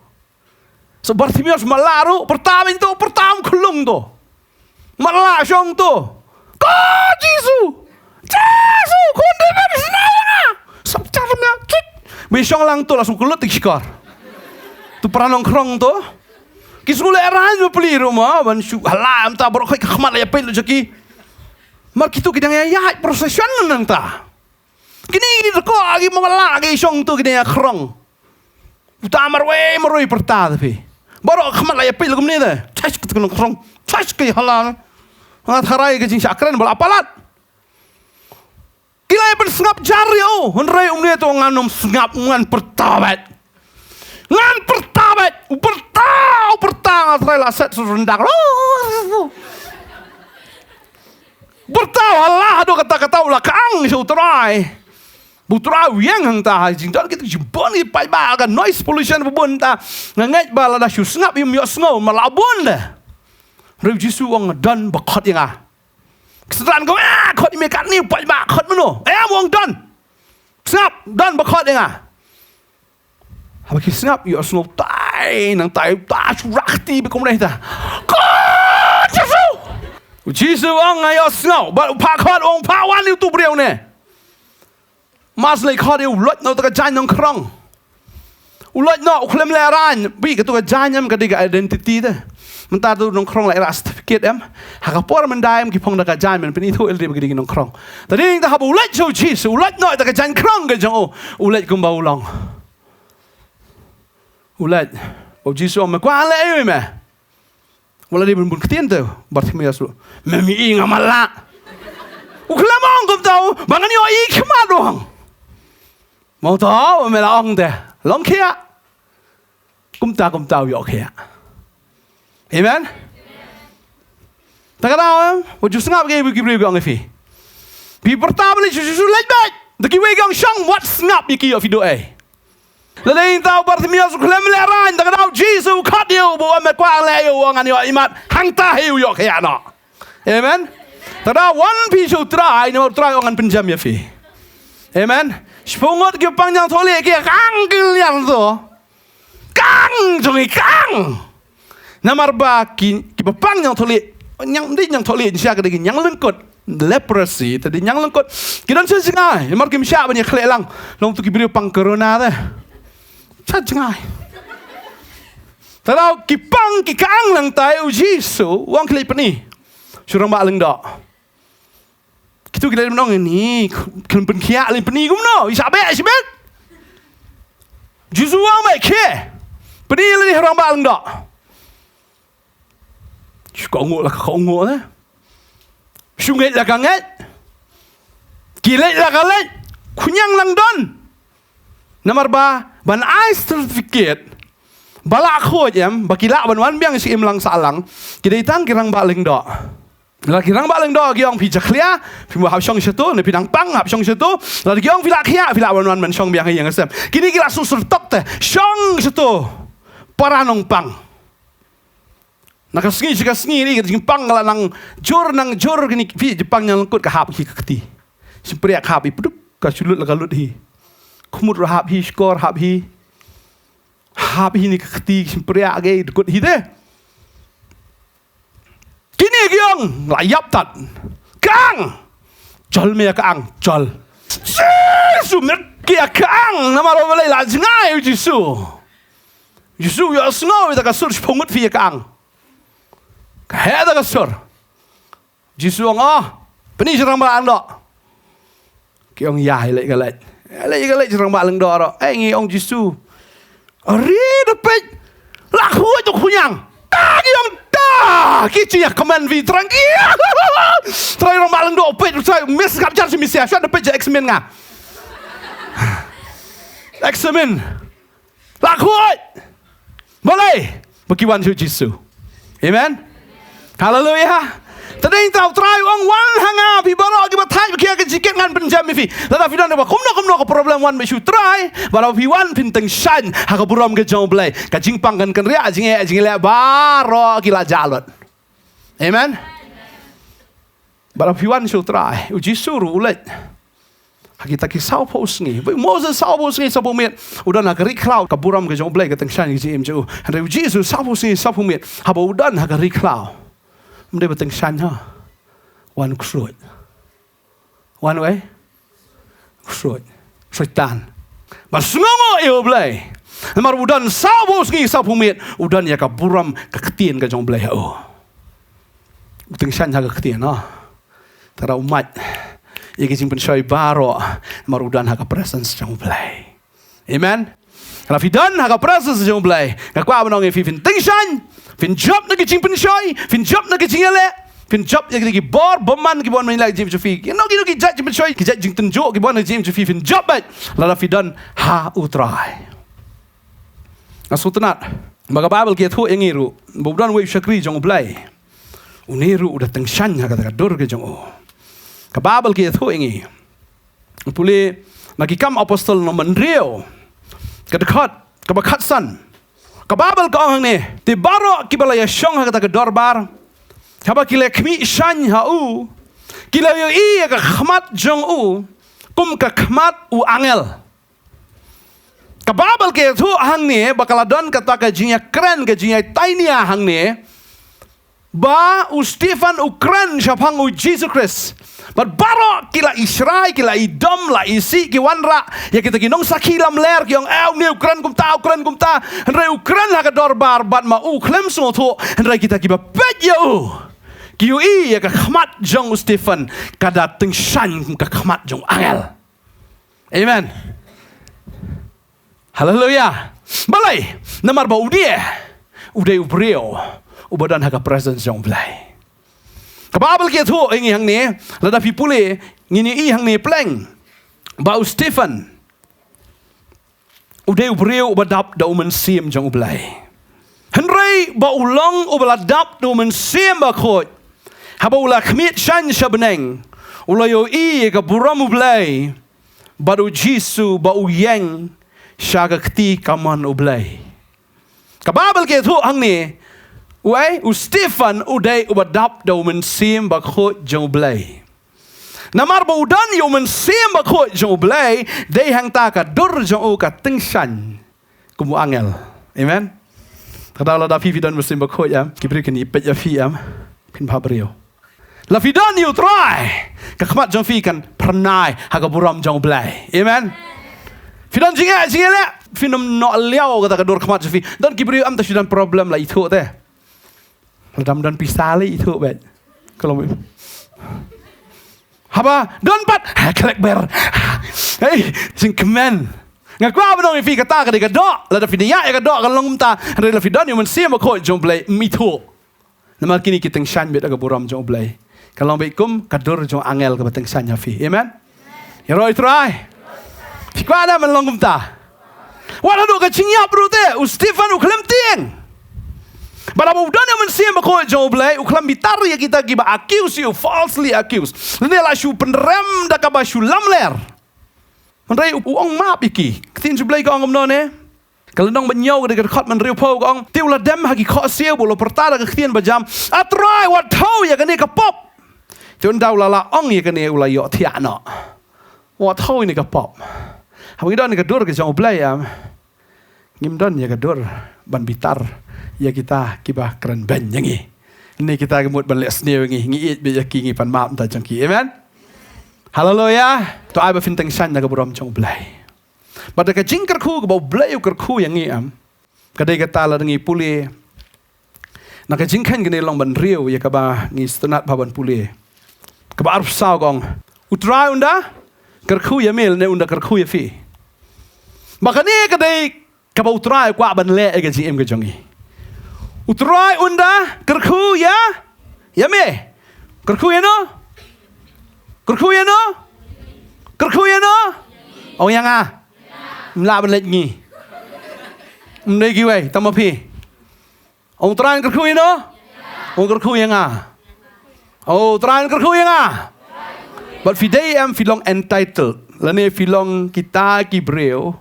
So Bartimeus matlah ruh, pyrta beiñ to, pyrta um khlung to. Matlah shong to. Ko Jisu! Jisu! Khun David, sngewbha ïa nga! Sap jar ïa nga, kit! Ba shong lang to la shu kyllut ïa ki shkor. Tu para nongkhrong to. Ki shu leh rang ba pli ruh mo, ban shu hala mynta baroh khoit ka khmat la ïapeit lut sha ki. Mar kitu ki dang ïaid procession nangta. Kine ki dei ko ki matlah ki shong to ki dei ïa khrong. Uta marwei marwei pyrta te phi. Baroh khmat la ïapeit la kumne te. Chach ka nongkhrong. Chach ka hala. Nga tharai ka jingshah kren ba la palat. Ki la ïa pynsngap jar ïa u. Hynrei umne to ngan ym sngap, ngan pyrta beit. Ngan pyrta beit. U pyrta, u pyrta nga tharai la set su ryndak. Pyrta u hala haduh katta katta u la kang sha u Trai. Ba u Trai u ïeng hangta ha jingdon kito ki jingbun ki paidbah ka noise pollution ba bun ta. Nga ngeit ba lada shu sngap ym ïohsngew ma la bun de. Hynrei u Jisu u ong don ba khot ïa nga. Ki synran ka ong, ah, khot ïa me katne u paidbah, khot mano? Em, u ong don. Sngap, don ba khot ïa nga. Haba ki sngap, ïohsngew tai, nangta uta shu rah kti beit kumne ta. Khot Jisu! U Jisu u ong nga ïohsngew, bad u phah khot u ong phah wan ïa utu u briew ne. Mar shu leit khot ïa u, u loit noh uta ka jaiñ nongkhrong. U loit noh, u khlem lehraiñ, bad katu ka jaiñ em ka dei ka identity te. Mynta tu nongkhrong la ïa rah certificate em. Ha ka por mynta em ki phong da ka jaiñ, men pynithuh ïa lade ba ki dei ki nongkhrong. Te dei ta haba u leit sha u Jisu, u loit noh ïa ka jaiñ khrong ka jong u, u leit kumba u long. U leit. U Jisu u ong me kwah leh aïu me? Wat la dei ban bun ktien te, Bartimeus ruh. Me mi i nga matlah. U khlem ong kumta u, ba ngan ïohi khmat u ong. Mo to, me la ong te. Long khia. Kumta kumta u ïoh khia. Amen. Ta ka daw em, wat ju sngap ïa ki briew ki ong ïa phi. Phi pyrta ba leit sha Jisu leit beit. Da kiwei ki ong shong wat sngap ïa ki ïoh phi duh ei. Lada ïa u Bartimeus u khlem lehraiñ, ta ka daw Jisu u khot ïa u, ba u ym kwah leh ïa u, u ong ngan ïoh imat, hangta hi u ïoh khia noh. Amen. Ta ka daw wan phi sha u Trai, namar u Trai u ong ngan pynjem ïa phi. Amen. Shiphew ngut kiba pang ñiangthohlieh ki kang ki liang to. Kang jong i kang. Namar ba ki, kiba pang ñiangthohlieh, ñiang, ym dei ñiangthohlieh, shisha ka dei ki ñianglyngkut. Leprosy, te dei ñianglyngkut. Ki don sha jngai, namar kim shah ban ïakhleh lang. Long tu ki briew pang corona te. Sha jngai. Ta daw ki pang ki kang nangta, u Jisu u ong khie leit pyni sha u rangbah lyngdoh. Kitu ki leit ban ong ni, khlem pynkhiah leit pyni kumno, i shah beh shibit. Jisu u ong beit khie. Pyni leit sha u rangbah lyngdoh. Shu kohnguh la ka kohnguh te. Shu ngeit la ka ngeit. Ki leit la ka leit. Khñiang lang don. Namar ba ban ai certificate ba lah khuid em, ba ki lah ban wan biang sha imlang sahlang, ki dei tang ki rangbah lyngdoh. Lada ki rangbah lyngdoh ki ong phi jakhlia, phi hap shong shato, ne phi dang pang hap shong shato. Lada ki ong phi lah khiah, phi lah ban wan ban shong biang ha ïing ha sem. Kine ki lah shu syrtok te, shong shato. Para nongpang. Na ka sngi sha ka sngi ne ka jingpang ka la nang jur nang jur, kine phi jingpang ñianglyngkut ka hap hi ka kti. Shympriah ka hap hi, pduk ka shu lut la ka lut hi. Khmut ruh hap hi, shkor hap hi. Hap hi ne ka kti, shympriah ka dkut hi te. Kine ki ong la ïap tat. Kang. Jol me ïa ka ang, jol. Jisu met ki ïa ka ang, namar ba balei, la jngai u Jisu. Jisu u ïohsngew ïa ka sur, shiphew ngut phi ïa ka ang. Ka heh da ka sur. Jisu ong, oh, pyni sha rangbah lyngdoh. Ki ong ïa, ïa leit ka leit. Ïa leit ka leit sha rangbah lyngdoh ruh. Eh, ngi ong Jisu. Are da peit. La khuid u khñiang. Ta ki ong ta. Ki chi ïa kmen phi Trai. Trai rangbah lyngdoh peit Trai, miss kap jar shi miss ïa. Shuwa da peit ja examine nga. Examine. La khuid. Balei? Ba ki wan sha u Jisu. Amen. Haleluia. Te dei tang u Trai u ong wan ha nga phi baroh kiba thait ba khia ka jingkit ngan pynjem ïa phi. Lada phi don ba kumno kumno ka problem wan beit sha u Trai. Bad lada phi wan phin tyngshaiñ ha ka burom ka jong u Blei. Ka jingpang kan kynriah, jingeh jingeh baroh ki la jah lut. Amen. Bad lada phi wan sha u Trai, u Jisu ruh u leit ha kita ki sawphew sngi. Ba u Moses sawphew sngi sawphew miet u don ha ka ri khlaw, ka burom ka jong u Blei ka tyngshaiñ ka jingim jong u. Hynrei u Jisu sawphew sngi sawphew miet haba u don ha ka ri khlaw, ym dei ba tyngshaiñ ha. Wan ksuid. Wan wei? Ksuid. Soitan. Ba sngewnguh ïa u Blei. Namar u don sawphew sngi sawphew miet u don ïa ka burom ka ktien ka jong u Blei ha u. U tyngshaiñ ha ka ktien, ha. Tara u mait ïa ki jingpynshoi baroh namar u don ha ka presence jong u Blei. Amen. Lada phi don ha ka presence jong u Blei, nga kwah ban ong ïa phi phin tyngshaiñ, phin jop na ki jingpynshoi, phin jop na ki jingïaleh, phin jop ïa ki bor bymman kiba wan ban ïaleh jingim jong phi. Ki no ki no ki jait jingpynshoi, ki jait jingtynjuh kiba wan ha jingim jong phi, phin jop beit lada phi don ha u Trai. Nga sngewtynnat ba ka Baibl ka ïathuh ïa ngi ruh ba u don uwei u shakri jong u Blei. Une ruh u da tyngshaiñ ha kata ka dur ka jong u. Ka Baibl ka ïathuh ïa ngi. Pule na Ki Kam Apostol nombar hynriew, ka dkhot kaba khatsan. Ka Baibl ka ong hangne, te baroh kiba la ïashong ha kata ka dorbar, haba ki la khmih shaiñ ha u, ki la ïohi ïa ka khmat jong u kum ka khmat u angel. Ka Baibl ka ïathuh hangne ba ka la don kata ka jingïakren, ka jingïatainia hangne, ba u Stephen u kren shaphang u Jisu Khrist. Bad baroh ki la ishrai, ki la idom, la isih, ki wanrah ïa kita ki nongsakhi lamler, ki ong, eh, une u kren kumta, u kren kumta. Hynrei u kren ha ka dorbar bad ma u khlem sngewthuh, hynrei kita kiba peit ïa u ki ïohi ïa ka khmat jong u Stephen ka da tyngshaiñ kum ka khmat jong u angel. Amen. Haleluia. Balei? Namar ba u dei, u dei u briew uba don ha ka presence jong u Blei. Ka Baibl ka ïathuh ïa ngi hangne, lada phi pule, ngin ïohi hangne pleng ba u Stephen u dei u briew uba dap da u Mynsiem jong U Blei. Hynrei ba u long uba la dap da u Mynsiem Bakhuid, haba u la khmih shane sha bneng, u la ïohi ïa ka burom U Blei bad U Jisu ba u ïeng sha ka kti kamon U Blei. Ka Baibl ka ïathuh hangne, u ai, u Stephen u dei uba dap da u Mynsiem Bakhuid jong U Blei. Namar ba u don ïa u Mynsiem Bakhuid jong U Blei, dei hangta ka dur jong u ka tyngshaiñ kum u angel. Amen. Ka daw lada phi phi don Mynsiem Bakhuid, em, ki briew kin ïapeit ïa phi, em, phin bha briew. La phi don ïa U Trai, ka khmat jong phi kan phyrnai ha ka burom jong U Blei. Amen. Phi don jingeh, jingeh leh, phin ym noh liaw kata ka dur khmat jong phi. Don ki briew em, te phi don problem la ithuh te. Lada ym don pisa la ithuh beit. Ka long beit. Haba don pat, ha, khlek ber. Hei, jingkmen. Nga kwah ban ong ïa phi, kata ka dei ka doh. Lada phi ïa ka doh ka long kumta, hynrei la phi don ïa u Mynsiem Bakhuid jong U Blei, ym ithuh. Namar kine ki tyngshaiñ beit ha ka burom jong U Blei. Ka long beit kum ka dur jong angel kaba tyngshaiñ ha phi. Amen. Ïaroh ïa U Trai. Phi kwah ne ban long kumta? Wat haduh ka jingïap ruh te, u Stephen u khlem tieng. Bad haba u don ïa u Mynsiem Bakhuid jong U Blei, u khlem bitar ïa kita kiba accuse ïa u, falsely accuse. Lane la shu pynrem da kaba shu lamler. Hynrei u, u ong map ïa ki. Ka ktien jong U Blei ka ong kumno ne? Ka lynnong ba hynñiew, ka dei ka dkhot ba hynriewphew, ka ong: Te u la dem ha ki khohsiew bad u la pyrta da ka ktien bajam: A Trai, wat thew ïa kane ka pop. Te ynda u la lah ong ïa kane, u la ïohthiah noh. Wat thew ïa kane ka pop. Haba ngi don ïa ka dur ka jong U Blei, em, ngim don ïa ka dur ban bitar ïa kita kiba kren beiñ ïa ngi. Lane kita ki mut ban leh sniew ïa ngi, ngi ïeit beit ïa ki, ngi pan map na ka bynta jong ki. Amen. Haleluia. To ai ba phin tyngshaiñ na ka burom jong U Blei. Bad da ka jingkyrkhu kaba U Blei u kyrkhu ïa ngi, em, ka dei kata, lada ngi pule na ka Jingkheiñ kane ka lynnong ba hynriew ïa kaba ngi sngewtynnat bha ban pule. Kaba arphew saw ka ong: U Trai un da kyrkhu ïa me lane un da kyrkhu ïa phi. Ba kane ka dei kaba U Trai u kwah ban leh ïa ka jingim ka jong ngi. U Trai un da kyrkhu ïa, ïa me. Kyrkhu ïa no? Kyrkhu ïa no? Kyrkhu ïa no? Ong ïa nga. Ym lah ban leit ngi. Ym dei kiwei, tang ma phi. Ong U Trai un kyrkhu ïa no? Un kyrkhu ïa nga. Ong U Trai un kyrkhu ïa nga. Bad phi dei, em, phi long entitled. Lane phi long kita ki briew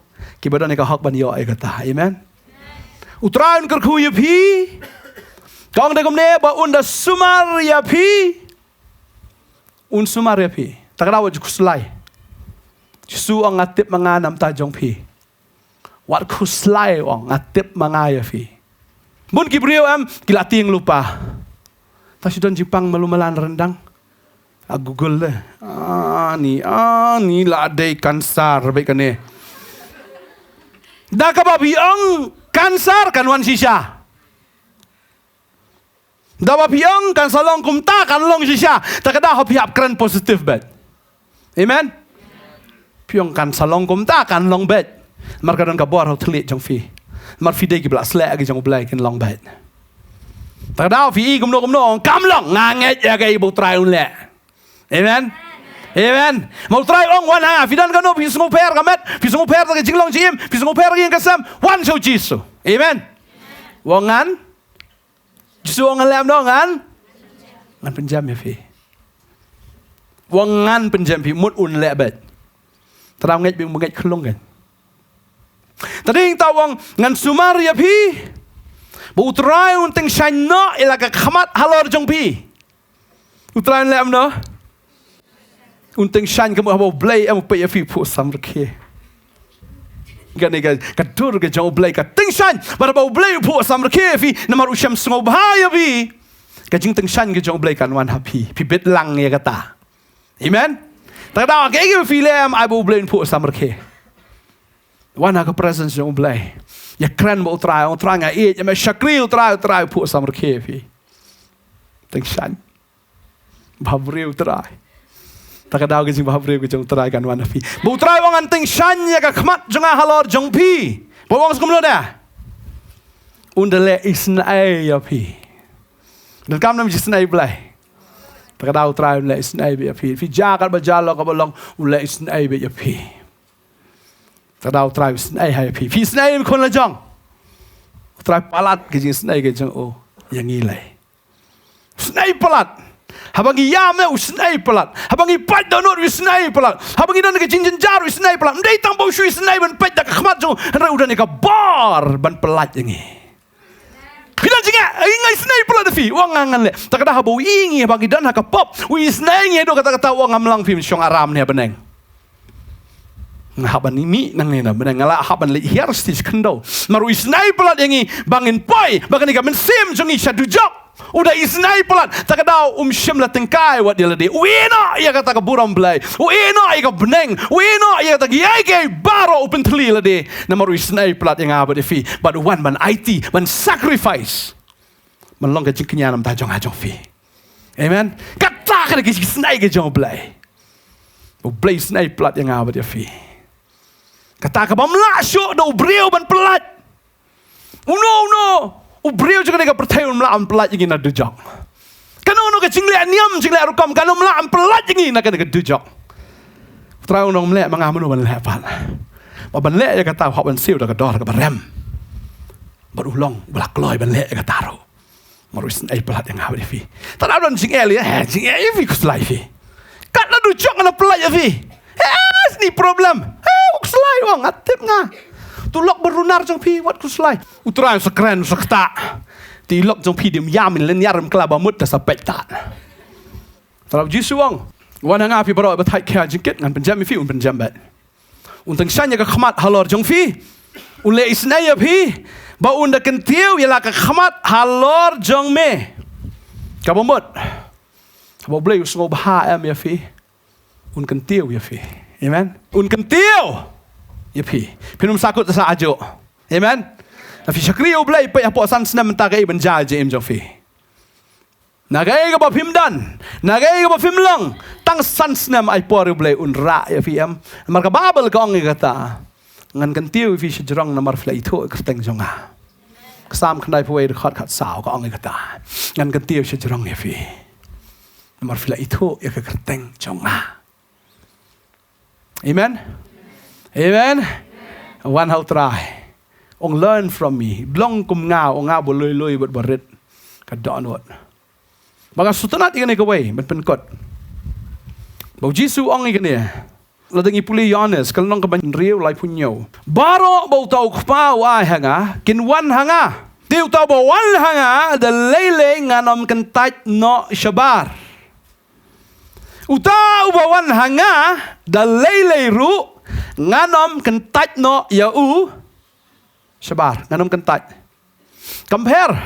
kiba don ïa ka hok ban ïoh ïa kata. Amen. U Trai un kyrkhu ïa phi. Ka ong da kumne, ba un da sumar ïa phi. Un sumar ïa phi. Ta ka daw wat ju khuslai. Jisu u ong, nga tip ma nga na ka bynta jong phi. Wat khuslai, u ong, nga tip ma nga ïa phi. Bun ki briew, em, ki la tieng lypa. Ta shu don jingpang malu malan ryndang. A Google de. Ani, ani la dei cancer beit kane. Da kaba phi ong cancer kan wan shisha. Da ba phi ong kan sa long kumta, kan long shisha. Ta ka daw haba phi hap kren positive beit. Amen. Phi ong kan sa long kumta, kan long beit. Namar ka don ka bor ha u thylliej jong phi. Namar phi dei kiba la sleh ha ki jong U Blei, kin long beit. Ta ka daw phi i kumno kumno, ong kam long, nga ngeit ïa kaei ba U Trai un leh. Amen. Amen. Ma U Trai ong wan ha nga, phi don kano, phi sngewpher ka met, phi sngewpher ka jinglong jingim, phi sngewpher ka ïing ka sem, wan sha u Jisu. Amen. Wan ngan Jisu ong ngan leh kumno, ngan? Ngan pynjem ïa phi. Wan ngan pynjem phi, mut un leh beit. Tang ngeit beit, ngeit khlung kan. Tang dei ta wan ngan sumar ïa phi. Ba U Trai un tyngshaiñ noh ïa la ka khmat halor jong phi. U Trai un leh kumno? Un tyngshaiñ, ka mut haba U Blei em u peit ïa phi u phuh samrkhie. Kane ka, ka dur ka jong U Blei ka tyngshaiñ. Bad haba U Blei u phuh samrkhie ïa phi, namar u shem sngewbha ïa phi, ka jingtyngshaiñ ka jong U Blei kan wan ha phi. Phi bit lang ïa kata. Amen. Ta ka daw kaei kaei ba phi leh em, ai ba U Blei un phuh samrkhie. Wan ha ka presence jong U Blei. Ïakren bad U Trai, ong U Trai nga ïeit, ïa me shakri U Trai, U Trai u phuh samrkhie ïa phi. Tyngshaiñ. Bhabriew U Trai. Ta ka daw ka jingbhabriew ka jong U Trai kan wan ha phi. Ba U Trai u ong ngan tyngshaiñ ïa ka khmat jong nga halor jong phi. Ba u ong sa kumno da? Un da leh isynei ïa phi. Donkam ne em isynei U Blei? Ta ka daw U Trai un leh isynei bad ïa phi. Phi jia katba jia, long kaba long, un leh isynei bad ïa phi. Ta ka daw U Trai un isynei ha ïa phi. Phi isynei ïa i khun la jong. U Trai palat ka jingisynei ka jong u ïa ngi lei. Isynei palat. Haba ngi ïam, u isynei palat. Haba ngi pait dohnud, u isynei palat. Haba ngi don ka jingjynjar, u isynei palat. Ym dei tang ba u shu isynei ban peit da ka khmat jong u, hynrei u don ïa ka bor ban pyllait ïa ngi. Phi don jingeh, ai nga isynei palat ïa phi. U ong nga ngan leh. Ta ka daw haba u ïohi ngi, haba ngi don ha ka pop, u isynei ngi haduh katta katta, u ong ngam long phi, men shong aram ne ha bneng. Nga hap ban mih nangne na bneng, nga lah hap ban leit hiar sha shnong khyndew. Namar u isynei palat ïa ngi ba ngin poi, ba kane ka mynsiem jong ngi sha dujok. U da isynei palat, ta ka daw um shym la tyngkai wat ïa lade. U ïehnoh ïa kata ka burom Blei. U ïehnoh ïa ka bneng. U ïehnoh ïa kata ka ïai kaei baroh, u pyntylli lade. Namar u isynei palat ïa nga bad ïa phi. Bad u wan ban aiti, ban sacrifice. Ban long ka jingkñia namar jong nga jong phi. Amen. Kata ka dei ka jingisynei ka jong U Blei. U Blei isynei palat ïa nga bad ïa phi. Kata kaba ym lah shuh da u briew ban pyllait. Uno uno u briew jong kane ka pyrthei um lah ban pyllait ïa ngi na dujok. Kano kano ka jingleh niam, jingleh rukom, kam lah ban pyllait ïa ngi na kane ka dujok. U Trai u ong, ym leh ma nga, mano ban leh pat? Ba ban leh ïa kata u hap ban siew da ka dor kaba rem. Bad u long uba la kloi ban leh ïa kata ruh. Namar u isynei palat ïa nga bad ïa phi. Tang don jingeh lei, eh, jingeh ïa phi, khuslai phi. Katba dujok ngan pyllait ïa phi. Eh, sni problem. Eh, khuslai, ong, nga tip nga. To lok ba runar jong phi, wat khuslai. U Trai sa kren, sa ktah. Te i lok jong phi dim ïam, in lynñiar, im khlaiñ ba mut, te sa peit ta. Tang U Jisu u ong, wan ha nga phi baroh ba thait khia jingkit, ngan pynjem ïa phi, un pynjem beit. Un tyngshaiñ ïa ka khmat halor jong phi. Un leh isynei ïa phi. Ba un da kyntiew ïa la ka khmat halor jong me. Kaba mut, haba U Blei u sngewbha em ïa phi, un kyntiew ïa phi. Amen. Un kyntiew ïa phi. Phin ym sahkut sah ajuh. Amen. Lada phi shakri ïa U Blei, peit hapoh san snem mynta kaei ban jia ha ka jingim jong phi. Na kaei kaba phim don, na kaei kaba phim long, tang san snem ai por ïa U Blei un rah ïa phi, em. Namar ka Baibl ka ong ïa kata, ngan kyntiew ïa phi shajrong namar phi la ithuh ïa ka kyrteng jong nga. Ka Salm khyndaiphew wei, dkhot khatsaw ka ong ïa kata, ngan kyntiew shajrong ïa phi namar phi la ithuh ïa ka kyrteng jong nga. Amen. Amen. Wan ha U Trai. Ong, learn from me. Long kum nga, ong nga ba lui lui bad ba rit ka dohnud. Ba nga sngewtynnat ïa kane kawei ban pynkut. Ba U Jisu u ong ïa kane. Lada ngi pule Ïoannis ka lynnong kaba hynriew, laiphew hynñiew. Baroh ba uta U Kpa u ai ha nga kin wan ha nga. Te uta uba wan ha nga da lei lei ngan ym kyntait noh shabar. Uta uba wan ha nga da lei lei ruh ngan ym kyntait noh ïa u shabar, ngan ym kyntait. Compare.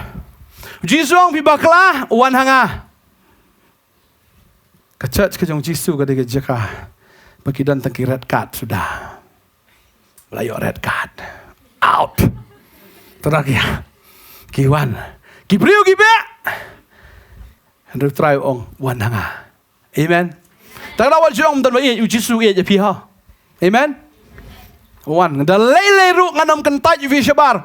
U Jisu u ong phi bakla, wan ha nga. Ka church ka jong U Jisu ka dei ka jaka ba ki don tang ki red card suda. Ba la ïoh red card, out. Tang ki, ki wan. Ki briew ki beh. Hynrei U Trai u ong, wan ha nga. Amen. Tang da wat jong don ba ïeit, U Jisu ïeit ïa phi, ha. Amen. Wan, da lei lei ruh ngan ym kyntait ïa phi shabar.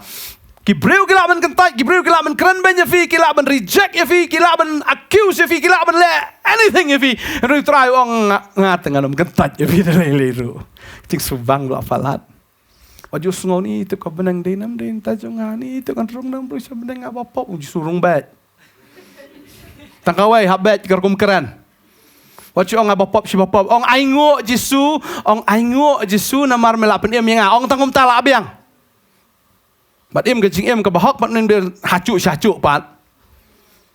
Ki briew ki lah ban kyntait, ki briew ki lah ban kren beiñ ïa phi, ki lah ban reject ïa phi, ki lah ban accuse ïa phi, ki lah ban leh anything ïa phi. Hynrei U Trai u ong, nga, nga te ngan ym kyntait ïa phi da lei lei ruh. Jingsngewbha ba la palat. Wat ju sngew ni tip ka bneng dei nam dei nta jong nga, ni tip kan rung nam rung sha bneng, nga ba pop, U Jisu rung beit. Tang kawei, hap beit ka rukom kren. Wat ju ong nga ba pop shi ba pop. Ong ainguh Jisu, ong ainguh Jisu namar me la pynim ïa nga. Ong tang kumta lah biang. Bad im ka jingim kaba hok, bad ym hajuh shajuh pat.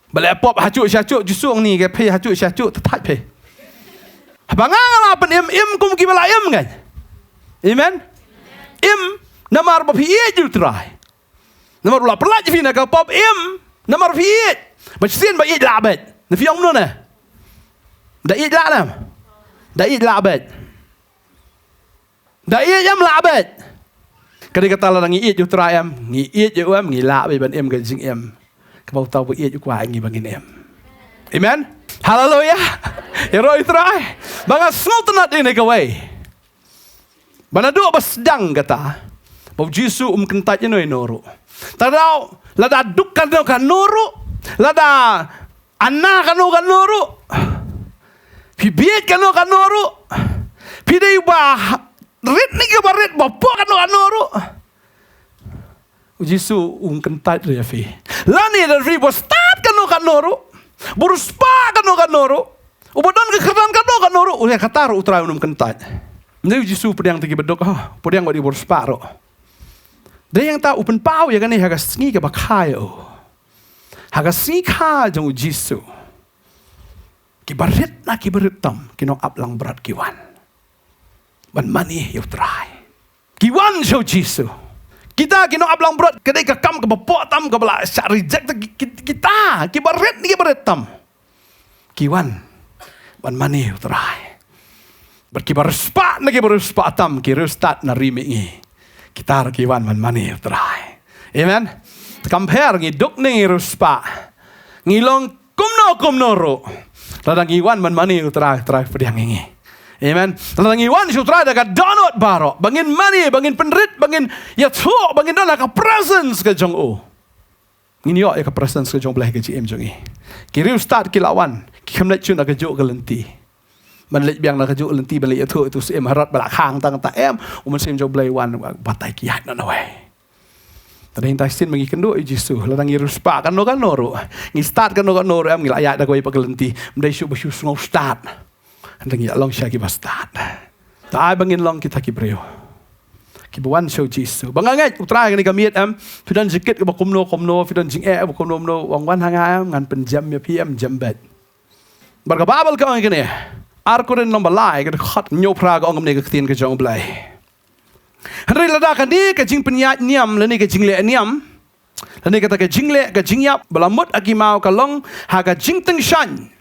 Ba leh pop hajuh shajuh, Jisu ong ni ka phi hajuh shajuh, te thait phi. Haba nga nga la pynim, im kum kiba la im, kan. Amen. Im namar ba phi ïeit ïa U Trai. Namar u la pyllait ïa phi na ka pop, im namar phi ïeit. Ba shisien ba ïeit lah beit. Na phi ong mano ne? Da ïeit lah ne? Da ïeit lah beit. Da ïeit em lah beit. Ka dei kata lada ngi ïeit ïa U Trai em, ngi ïeit ïa u em, ngi lah beit ban im ka jingim kaba uta uba ïeit u kwah ïa ngi ba ngin im. Amen. Haleluia. Ïaroh ïa U Trai. Ba nga sngewtynnat ïa kane kawei. Ba naduh ba sdang kata, ba U Jisu um kyntait ïano ïano ruh. Tang daw, lada duk kano kano ruh, lada ana kano kano ruh, Phi bieit kano kano ruh. Phi dei ba rit na ki barit, ba pok kano kano ruh. U Jisu um kyntait ruh ïa phi. Lane lada phi ba stad kano kano ruh, ba riewspah kano kano ruh, uba don ka kyrdan kano kano ruh, u ïa kata ruh U Trai um kyntait. Ym dei U Jisu pdiang ïa ki baduk, ha, pdiang ïa ki ba riewspah ruh. Dei hangta u pynpaw ïa kane ha ka sngi kaba kha ïa u. Ha ka sngi kha jong U Jisu, ki barit na ki barit tam, ki nongap langbrot ki wan ban mane ïa U Trai. Ki wan sha U Jisu. Kita ki nongap langbrot, ka dei ka kam kaba pok tam, kaba la shah reject, ki-, ki-, kita ki barit na ki barit tam, ki wan ban mane ïa U Trai. Bad ki ba riewspah na ki ba riewspah tam, ki riewstad na ri mihngi, kita ruh ki wan ban mane ïa U Trai. Amen. Te compare, ngi duk ne ngi riewspah, ngi long kumno kumno ruh, lada ngi wan ban mane ïa U Trai, U Trai pdiang ïa ngi. Amen. Lada ngi wan sha U Trai da ka dohnud baroh, ba ngin mane, ba ngin pynrit, ba ngin ïathuh, ba ngin don ha ka presence ka jong u, ngin ïoh ïa ka presence ka jong U Blei ha ka jingim jong ngi. Ki riewstad ki la wan, kim leit shuh na kajuh ka lynti ban leit biang na kajuh ka lynti ban leit ïathuh ïa utu u syiem Herod ba la khang tang, ta em, U Mynsiem jong U Blei wan batai ki ïaid noh nawei. Te hynda shisien ma ngi kynduh ïa U Jisu, lada ngi riewspah kano kano ruh, ngi stad kano kano ruh, em, ngi la ïaid da kawei pat ka lynti, ym dei shuh ba shu sngew stad. Hynrei ngi ïa long sha ki ba stad. Te ai ba ngin long kita ki briew kiba wan sha U Jisu. Ba nga ngeit U Trai kane ka miet, em, phi don jingkit kaba kumno kumno, phi don jingeh kaba kumno kumno, wan wan ha nga, em, ngan pynjem ïa phi, em, jem beit. Bad ka Baibl ka ong kane, Ar Korinth lynnong ba lai, ka dkhot hynñiew phra, ka ong kumne ka ktien ka jong U Blei: Hynrei lada kane ka jingpynïaid niam lane ka jingleh niam, lane kata ka jingleh ka jingïap ba la mut ha ki maw ka long ha ka jingtyngshaiñ,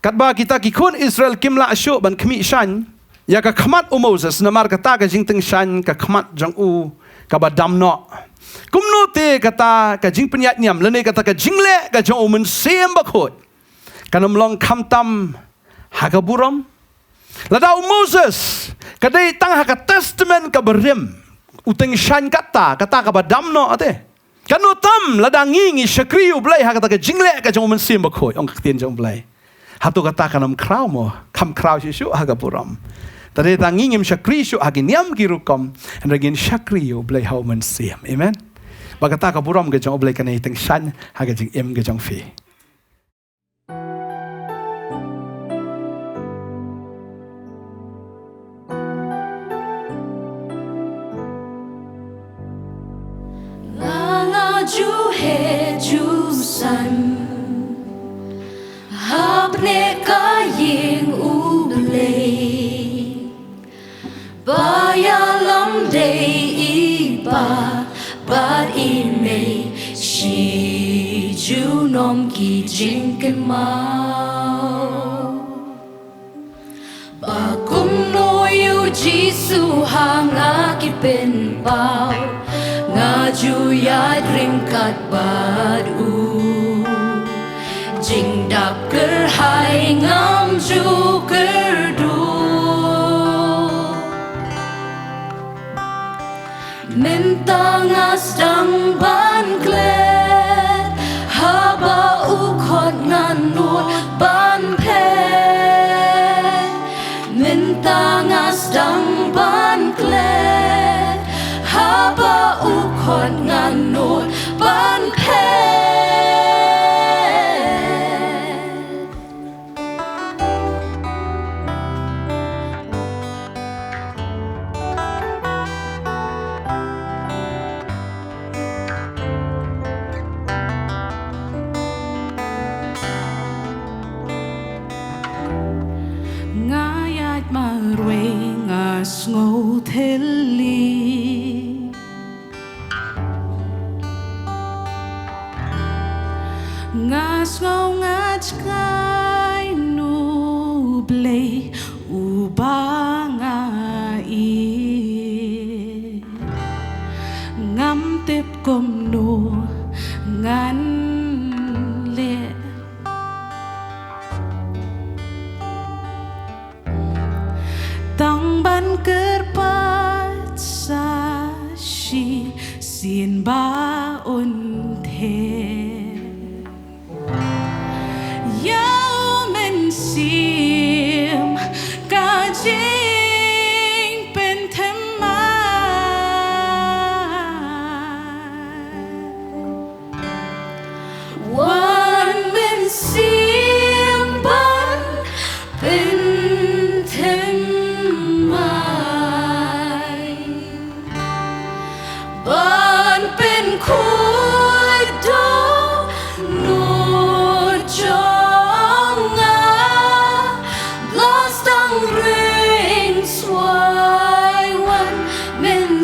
katba kita ki khun Israel kim lah shuh ban khmih shaiñ ïa ka khmat u Moses, namar kata ka jingtyngshaiñ ka khmat jong u kaba dam noh, kumno te kata ka jingpynïaid niam lane kata ka jingleh ka jong U Mynsiem Bakhuid kan ym long khamtam ha ka burom? Lada u Moses ka dei tang ha ka Testament kaba rim, u tyngshaiñ kata, kata kaba dam noh te, kano tam lada ngi ngi shakri U Blei ha kata ka jingleh ka jong U Mynsiem Bakhuid, ong ka ktien jong U Blei. Hato kata kan ym khraw mo? Kam khraw shuh shuh ha ka burom. Te dei tang ngi ngim shakri shuh ha ki niam ki rukom, hynrei ngin shakri U Blei ha U Mynsiem. Amen. Ba kata ka burom ka jong U Blei kan ïai tyngshaiñ ha ka jingim ka jong phi. Nga nga ju heh ju san hapdeng ka ïing U Blei. Ba ïalam dei i pa bad i mei, shi junom ki jingkynmaw. Ba kumno ïa U Jisu ha nga ki pynpaw, nga ju ïaid ryngkat bad u. Jingdap kyrhai ngam ju kyrduh. Mynta nga sdang ban klet haba u khot nga nud ban phet. Mynta nga sdang ban klet haba u khot nga nud ban phet. Nga ïaid marwei nga sngew thylli. Nga sngew nga jngai, U Blei uba nga ïeit. Ngam tip kumno ngan leh. Tang ban kyrpad sa shisien ba un theh. Ïa u Mynsiem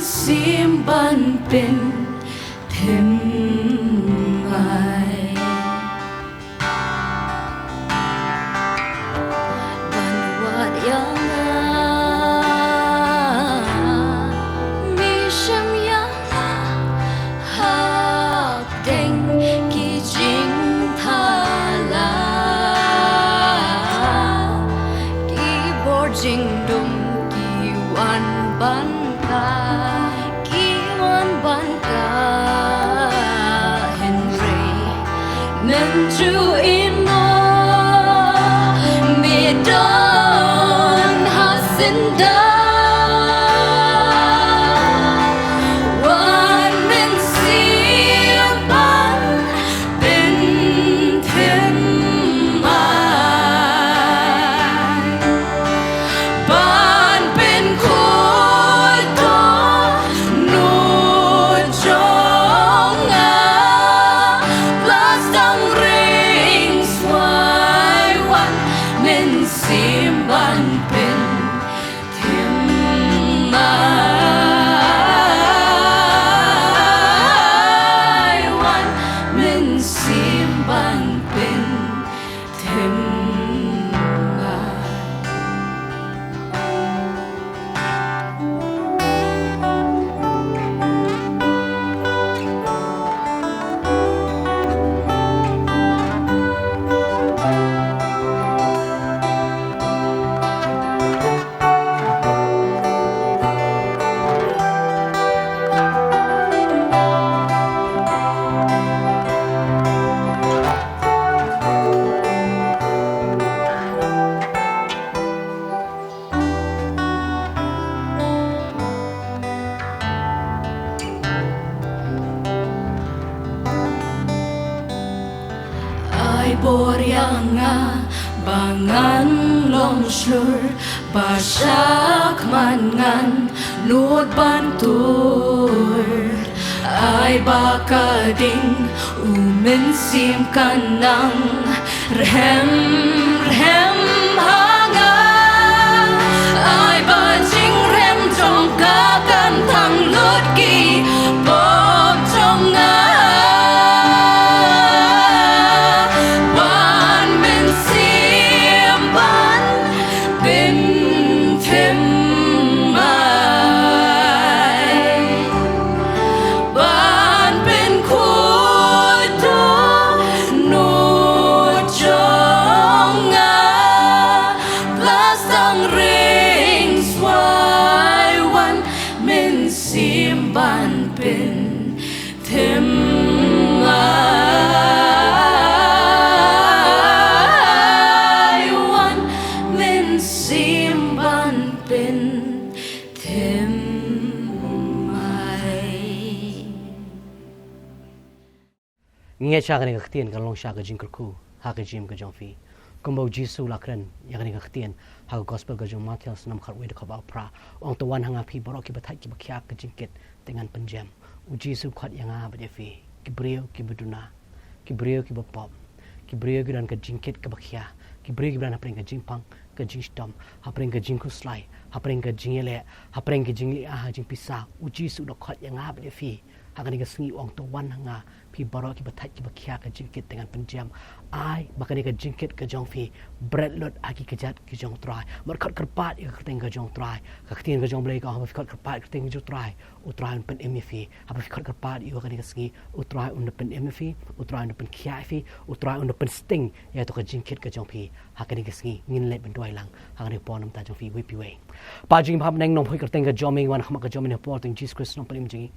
Mynsiem ban pynthymmai. Ban wad ïa nga, mi shem ïa nga, hapdeng ki jingthala, ki bor jingdum ki wan ban kai, ki wan ban kai, hynrei mynjur ino me don ha syndah. Wan mynsiem ban pynthymmai, ban pynkhuid dohnud jong nga. Plas tang ring swai, wan mynsiem ban pyn thymmai, wan mynsiem ban pynthymmai. Ai bor ïa nga ba ngan long shlur, ba shakhmat ngan nud ban tur. Ai ba ka ding U Mynsiem kan nang rhem rhem ha nga. Ai ba jingrhem jong ka kan thang lut ki pop jong nga. Wan mynsiem ban pynthymmai, ban pynkhuid dohnud jong nga. Plas tang ring swai, wan mynsiem ban pynthymmai, wan mynsiem ban pynthymmai. Ngi ngeit sha kane ka ktien ka long sha ka jingkyrkhu ha ka jingim ka jong phi. Kumba U Jisu u la kren ïa kane ka ktien ha ka Gospel ka jong u Mathaios, lynnong khatwei, dkhot arphew phra, u ong, "To wan ha nga phi baroh kiba thait kiba khia ka jingkit, te ngan pynjem." U Jisu u khot ïa nga bad ïa phi, ki briew kiba duna, ki briew kiba pop, ki briew ki don ka jingkit kaba khia, ki briew kiba don hapdeng ka jingpang ka jingshitom, hapdeng ka jingkhuslai, hapdeng ka jingïaleh, hapdeng ka jingleh ha jingpisa. U Jisu u da khot ïa nga bad ïa phi ha kane ka sngi, u ong, "To wan ha nga phi baroh kiba thait kiba khia ka jingkit, te ngan pynjem." Ai ba kane ka jingkit ka jong phi bret lut ha ki kjat ki jong U Trai. Mut khot kyrpad ïa ka kyrteng ka jong U Trai. Ka ktien ka jong U Blei ka ong, haba phi khot kyrpad ïa ka kyrteng ka jong U Trai, U Trai un pynim ïa phi. Haba phi khot kyrpad ïa u ha kane ka sngi, U Trai un da pynim ïa phi, U Trai un da pynkhia ïa phi, U Trai un da pynsting ïa kato ka jingkit ka jong phi ha kane ka sngi. Ngin leit ban duwai lang ha kane ka por namar jong phi iwei pa iwei. Kpa jong ngi ba ha bneng, nongpoi kyrteng ka jong me, ngi wan ha khmat ka jong me ha ka por kyrteng Jisu Khrist, Nongpynim jong ngi.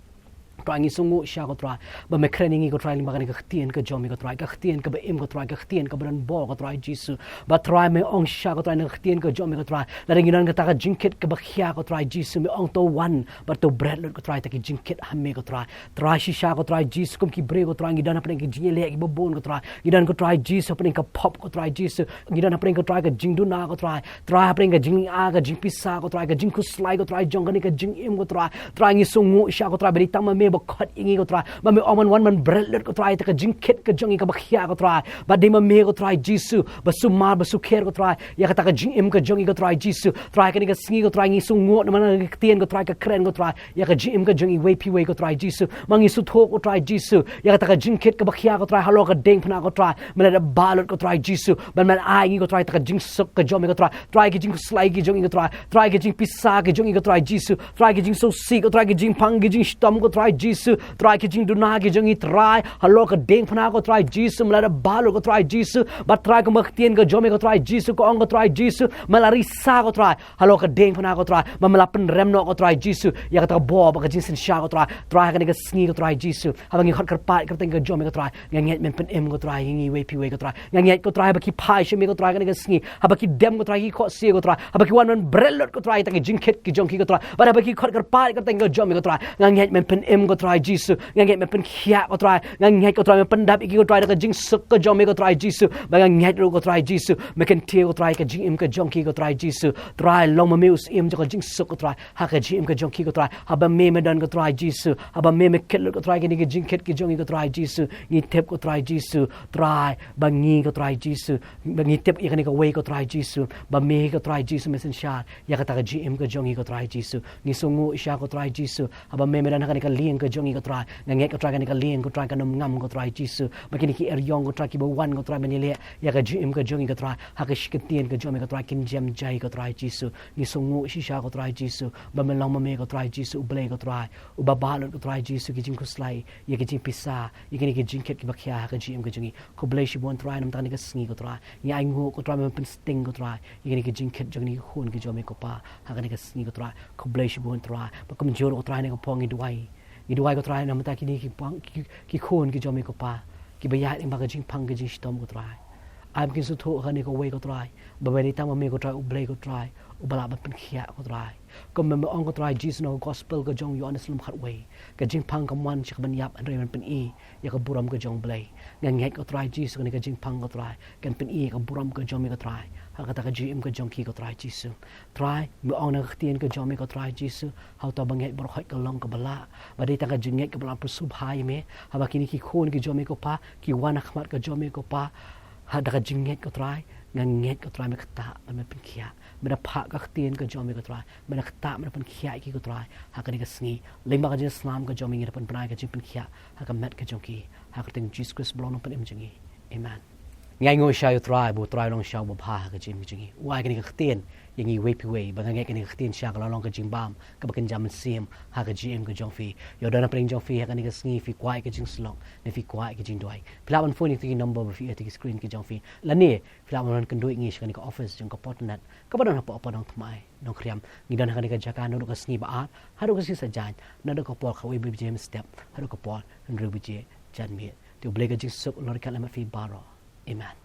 Trai, ngi sngewnguh sha, ko Trai, ba me kren ïa ngi, ko Trai, lyngba kane ka ktien ka jong me, ko Trai, ka ktien kaba im, ko Trai, ka ktien kaba don bor, ko Trai Jisu. Ba Trai, me ong shisha, ko Trai, na ka ktien ka jong me, ko Trai, lada ngi don kata ka jingkit kaba khia, ko Trai Jisu, me ong, to wan bad to bret lut, ko Trai, ïa ki jingkit ha me, ko Trai. Trai, shisha, ko Trai Jisu, kum ki briew, ko Trai, ngi don hapdeng ki jingïaleh kiba bun, ko Trai. Ngi don, ko Trai Jisu, hapdeng ka pop, ko Trai Jisu. Ngi don hapdeng, ko Trai, ka jingduna, ko Trai. Trai, hapdeng ka jingïa, ka jingpisa, ko Trai, ka jingkhuslai, ko Trai, jong kane ka jingim, ko Trai. Trai, ngi sngewnguh sha, ko Trai, ba dei tang ma me khot ïa ngi ko Trai. Ba me ong ban wan ban bret lut ko Trai ïa kata ka jingkit ka jong ngi kaba khia ko Trai. Ba dei ma me ko Trai Jisu ba sumar ba sukher ko Trai ïa kata ka jingim ka jong ngi ko Trai Jisu. Trai kane ka sngi ko Trai ngi sngewnguh namar ka ktien ko Trai ka kren ko Trai ïa ka jingim ka jong ngi iwei pa iwei ko Trai Jisu. Ma ngi sngewthuh ko Trai Jisu ïa kata ka jingkit kaba khia ko Trai halor ka diengphna ko Trai. Me la dep balut ko Trai Jisu ban me ai ngi ko Trai ïa kata ka jingsuk ka jong me ko Trai. Trai ki jingkhuslai ki jong ngi ko Trai. Trai ki jingpisa ki jong ngi ko Trai Jisu. Trai ki jingsngewsih ko Trai, ki jingpang ki jingshitom ko Trai Jisu. Trai ki jingduna ki jong ngi Trai halor ka diengphna ko Trai Jisu. Me la dep balut ko Trai Jisu. Ba Trai kum ka ktien ka jong me ko Trai Jisu ka ong ko Trai Jisu, me la risa ko Trai halor ka diengphna ko Trai. Ba me la pynrem noh ko Trai Jisu ïa kata ka bor bad ka jingsynshar ko Trai. Trai ha kane ka sngi ko Trai Jisu haba ngi khot kyrpad kyrteng ka jong me ko Trai, nga ngeit men pynim ko Trai ïa ngi iwei pa iwei ko Trai. Nga ngeit ko Trai haba ki phai sha me ko Trai kane ka sngi, haba ki dem ko Trai ki khohsiew ko Trai, haba ki wan ban bret lut ko Trai ïa kata ka jingkit ki jong ki ko Trai, bad haba ki khot kyrpad kyrteng ka jong me ko Trai, nga ngeit men pynim ko Trai Jisu. Nga ngeit men pynkhiah ko Trai. Nga ngeit ko Trai men pyndap ïa ki ko Trai da ka jingsuk ka jong me ko Trai Jisu. Ba nga ngeit ruh ko Trai Jisu me kyntiew ko Trai ka jingim ka jong ki ko Trai Jisu. Trai long ma me u syiem jong ka jingsuk ko Trai ha ka jingim ka jong ki ko Trai. Haba me me don ko Trai Jisu, haba me me kit lut ko Trai kine ki jingkit ki jong ngi ko Trai Jisu, ngi tip ko Trai Jisu Trai ba ngi ko Trai Jisu, ba ngi tip ïa kane kawei ko Trai Jisu ba me ko Trai Jisu me synshar ïa kata ka jingim ka jong ngi ko Trai Jisu. Ngi sngewnguh shisha ko Trai Jisu haba me me don ha kane ka lieng ka jong ngi ko Trai. Nga ngeit ko Trai kane ka lieng ko Trai kan ym ngam ko Trai Jisu. Ba kine ki eriong ko Trai kiba wan ko Trai ban ïaleh ïa ka jingim ka jong ngi ko Trai ha ka shi kyntien ka jong me ko Trai kin jem jai ko Trai Jisu. Ngi sngewnguh shisha ko Trai Jisu ba me long ma me ko Trai Jisu U Blei ko Trai uba balut ko Trai Jisu ki jingkhuslai ïa ki jingpisa ïa kine ki jingkit kiba khia ha ka jingim ka jong ngi. Khublei shibun Trai namar kane ka sngi ko Trai. Ngi ainguh ko Trai men pynsting ko Trai ïa kine ki jingkit jong kine ki khun ki jong me ko Pa ha kane ka sngi ko Trai. Khublei shibun Trai. Ba kumjuh ko Trai kane ka por ngi duwai, ngi duwai ko Trai namar kine ki pang ki, ki khun ki jong me ko Pa kiba ïaid lyngba ka jingpang ka jingshitom ko Trai. Ai ba kin sngewthuh ha kane kawei ko Trai ba dei tang ma me ko Trai U Blei ko Trai uba lah ban pynkhiah ko Trai. Kumba me ong ko Trai Jisu na ka gospel ka jong u Ïoannis lynnong khatwei, ka jingpang kam wan sha ka ban ïap hynrei ban pyni ïa ka burom ka jong U Blei. Nga ngeit ko Trai Jisu kane ka jingpang ko Trai kan pyni ïa ka burom ka jong me ko Trai ha kata ka jingim ka jong ki ko Trai Jisu. Trai me ong na ka ktien ka jong me ko Trai Jisu ha uta uba ngeit baroh khoit ka long kaba lah. Ba dei tang ka jingngeit kaba lah pynsngewbha ïa me. Haba kine ki khun ki jong me ko Pa ki wan ha khmat ka jong me ko Pa ha da ka jingngeit ko Trai, nga ngeit ko Trai me ktah bad me pynkhiah. Me da phah ka ktien ka jong me ko Trai, me da ktah me da pynkhiah ïa ki ko Trai. Ha kane ka sngi lyngba ka jingsnam ka jong me ngi da pynbna ïa ka jingpynkhiah ha ka met ka jong ki. Ha ka kyrteng Jisu Khrist ba long Nongpynim jong ngi. Amen. Ngi ainguh shisha ïa U Trai ba U Trai u long shisha uba bha ha ka jingim ka jong ngi. U ai kane ka ktien ïa ngi iwei pa iwei ba nga ngeit kane ka ktien shisha ka la long ka jingbam kaba kynja mynsiem ha ka jingim ka jong phi. Ïa u don hapdeng jong phi ha kane ka sngi phi kwah ïa ka jingsyllok ne phi kwah ïa ka jingduwai, phi lah ban phone ïa kito ki number ba phi ïoh ha kito ki screen ki jong phi. Lane phi lah ban wan kynduh ïa ngi sha kane ka office jong ka Port Internet kaba don hapoh Padang Thymmai, Nongkhrem. Ngi don ha kane ka jaka naduh ka sngi ba ar haduh ka sngi Saitjaiñ, naduh ka por khatwei baje mynstep haduh ka por hynriew baje janmiet. Te U Blei ka jingsuk un long ryngkat lem bad phi baroh. Amen.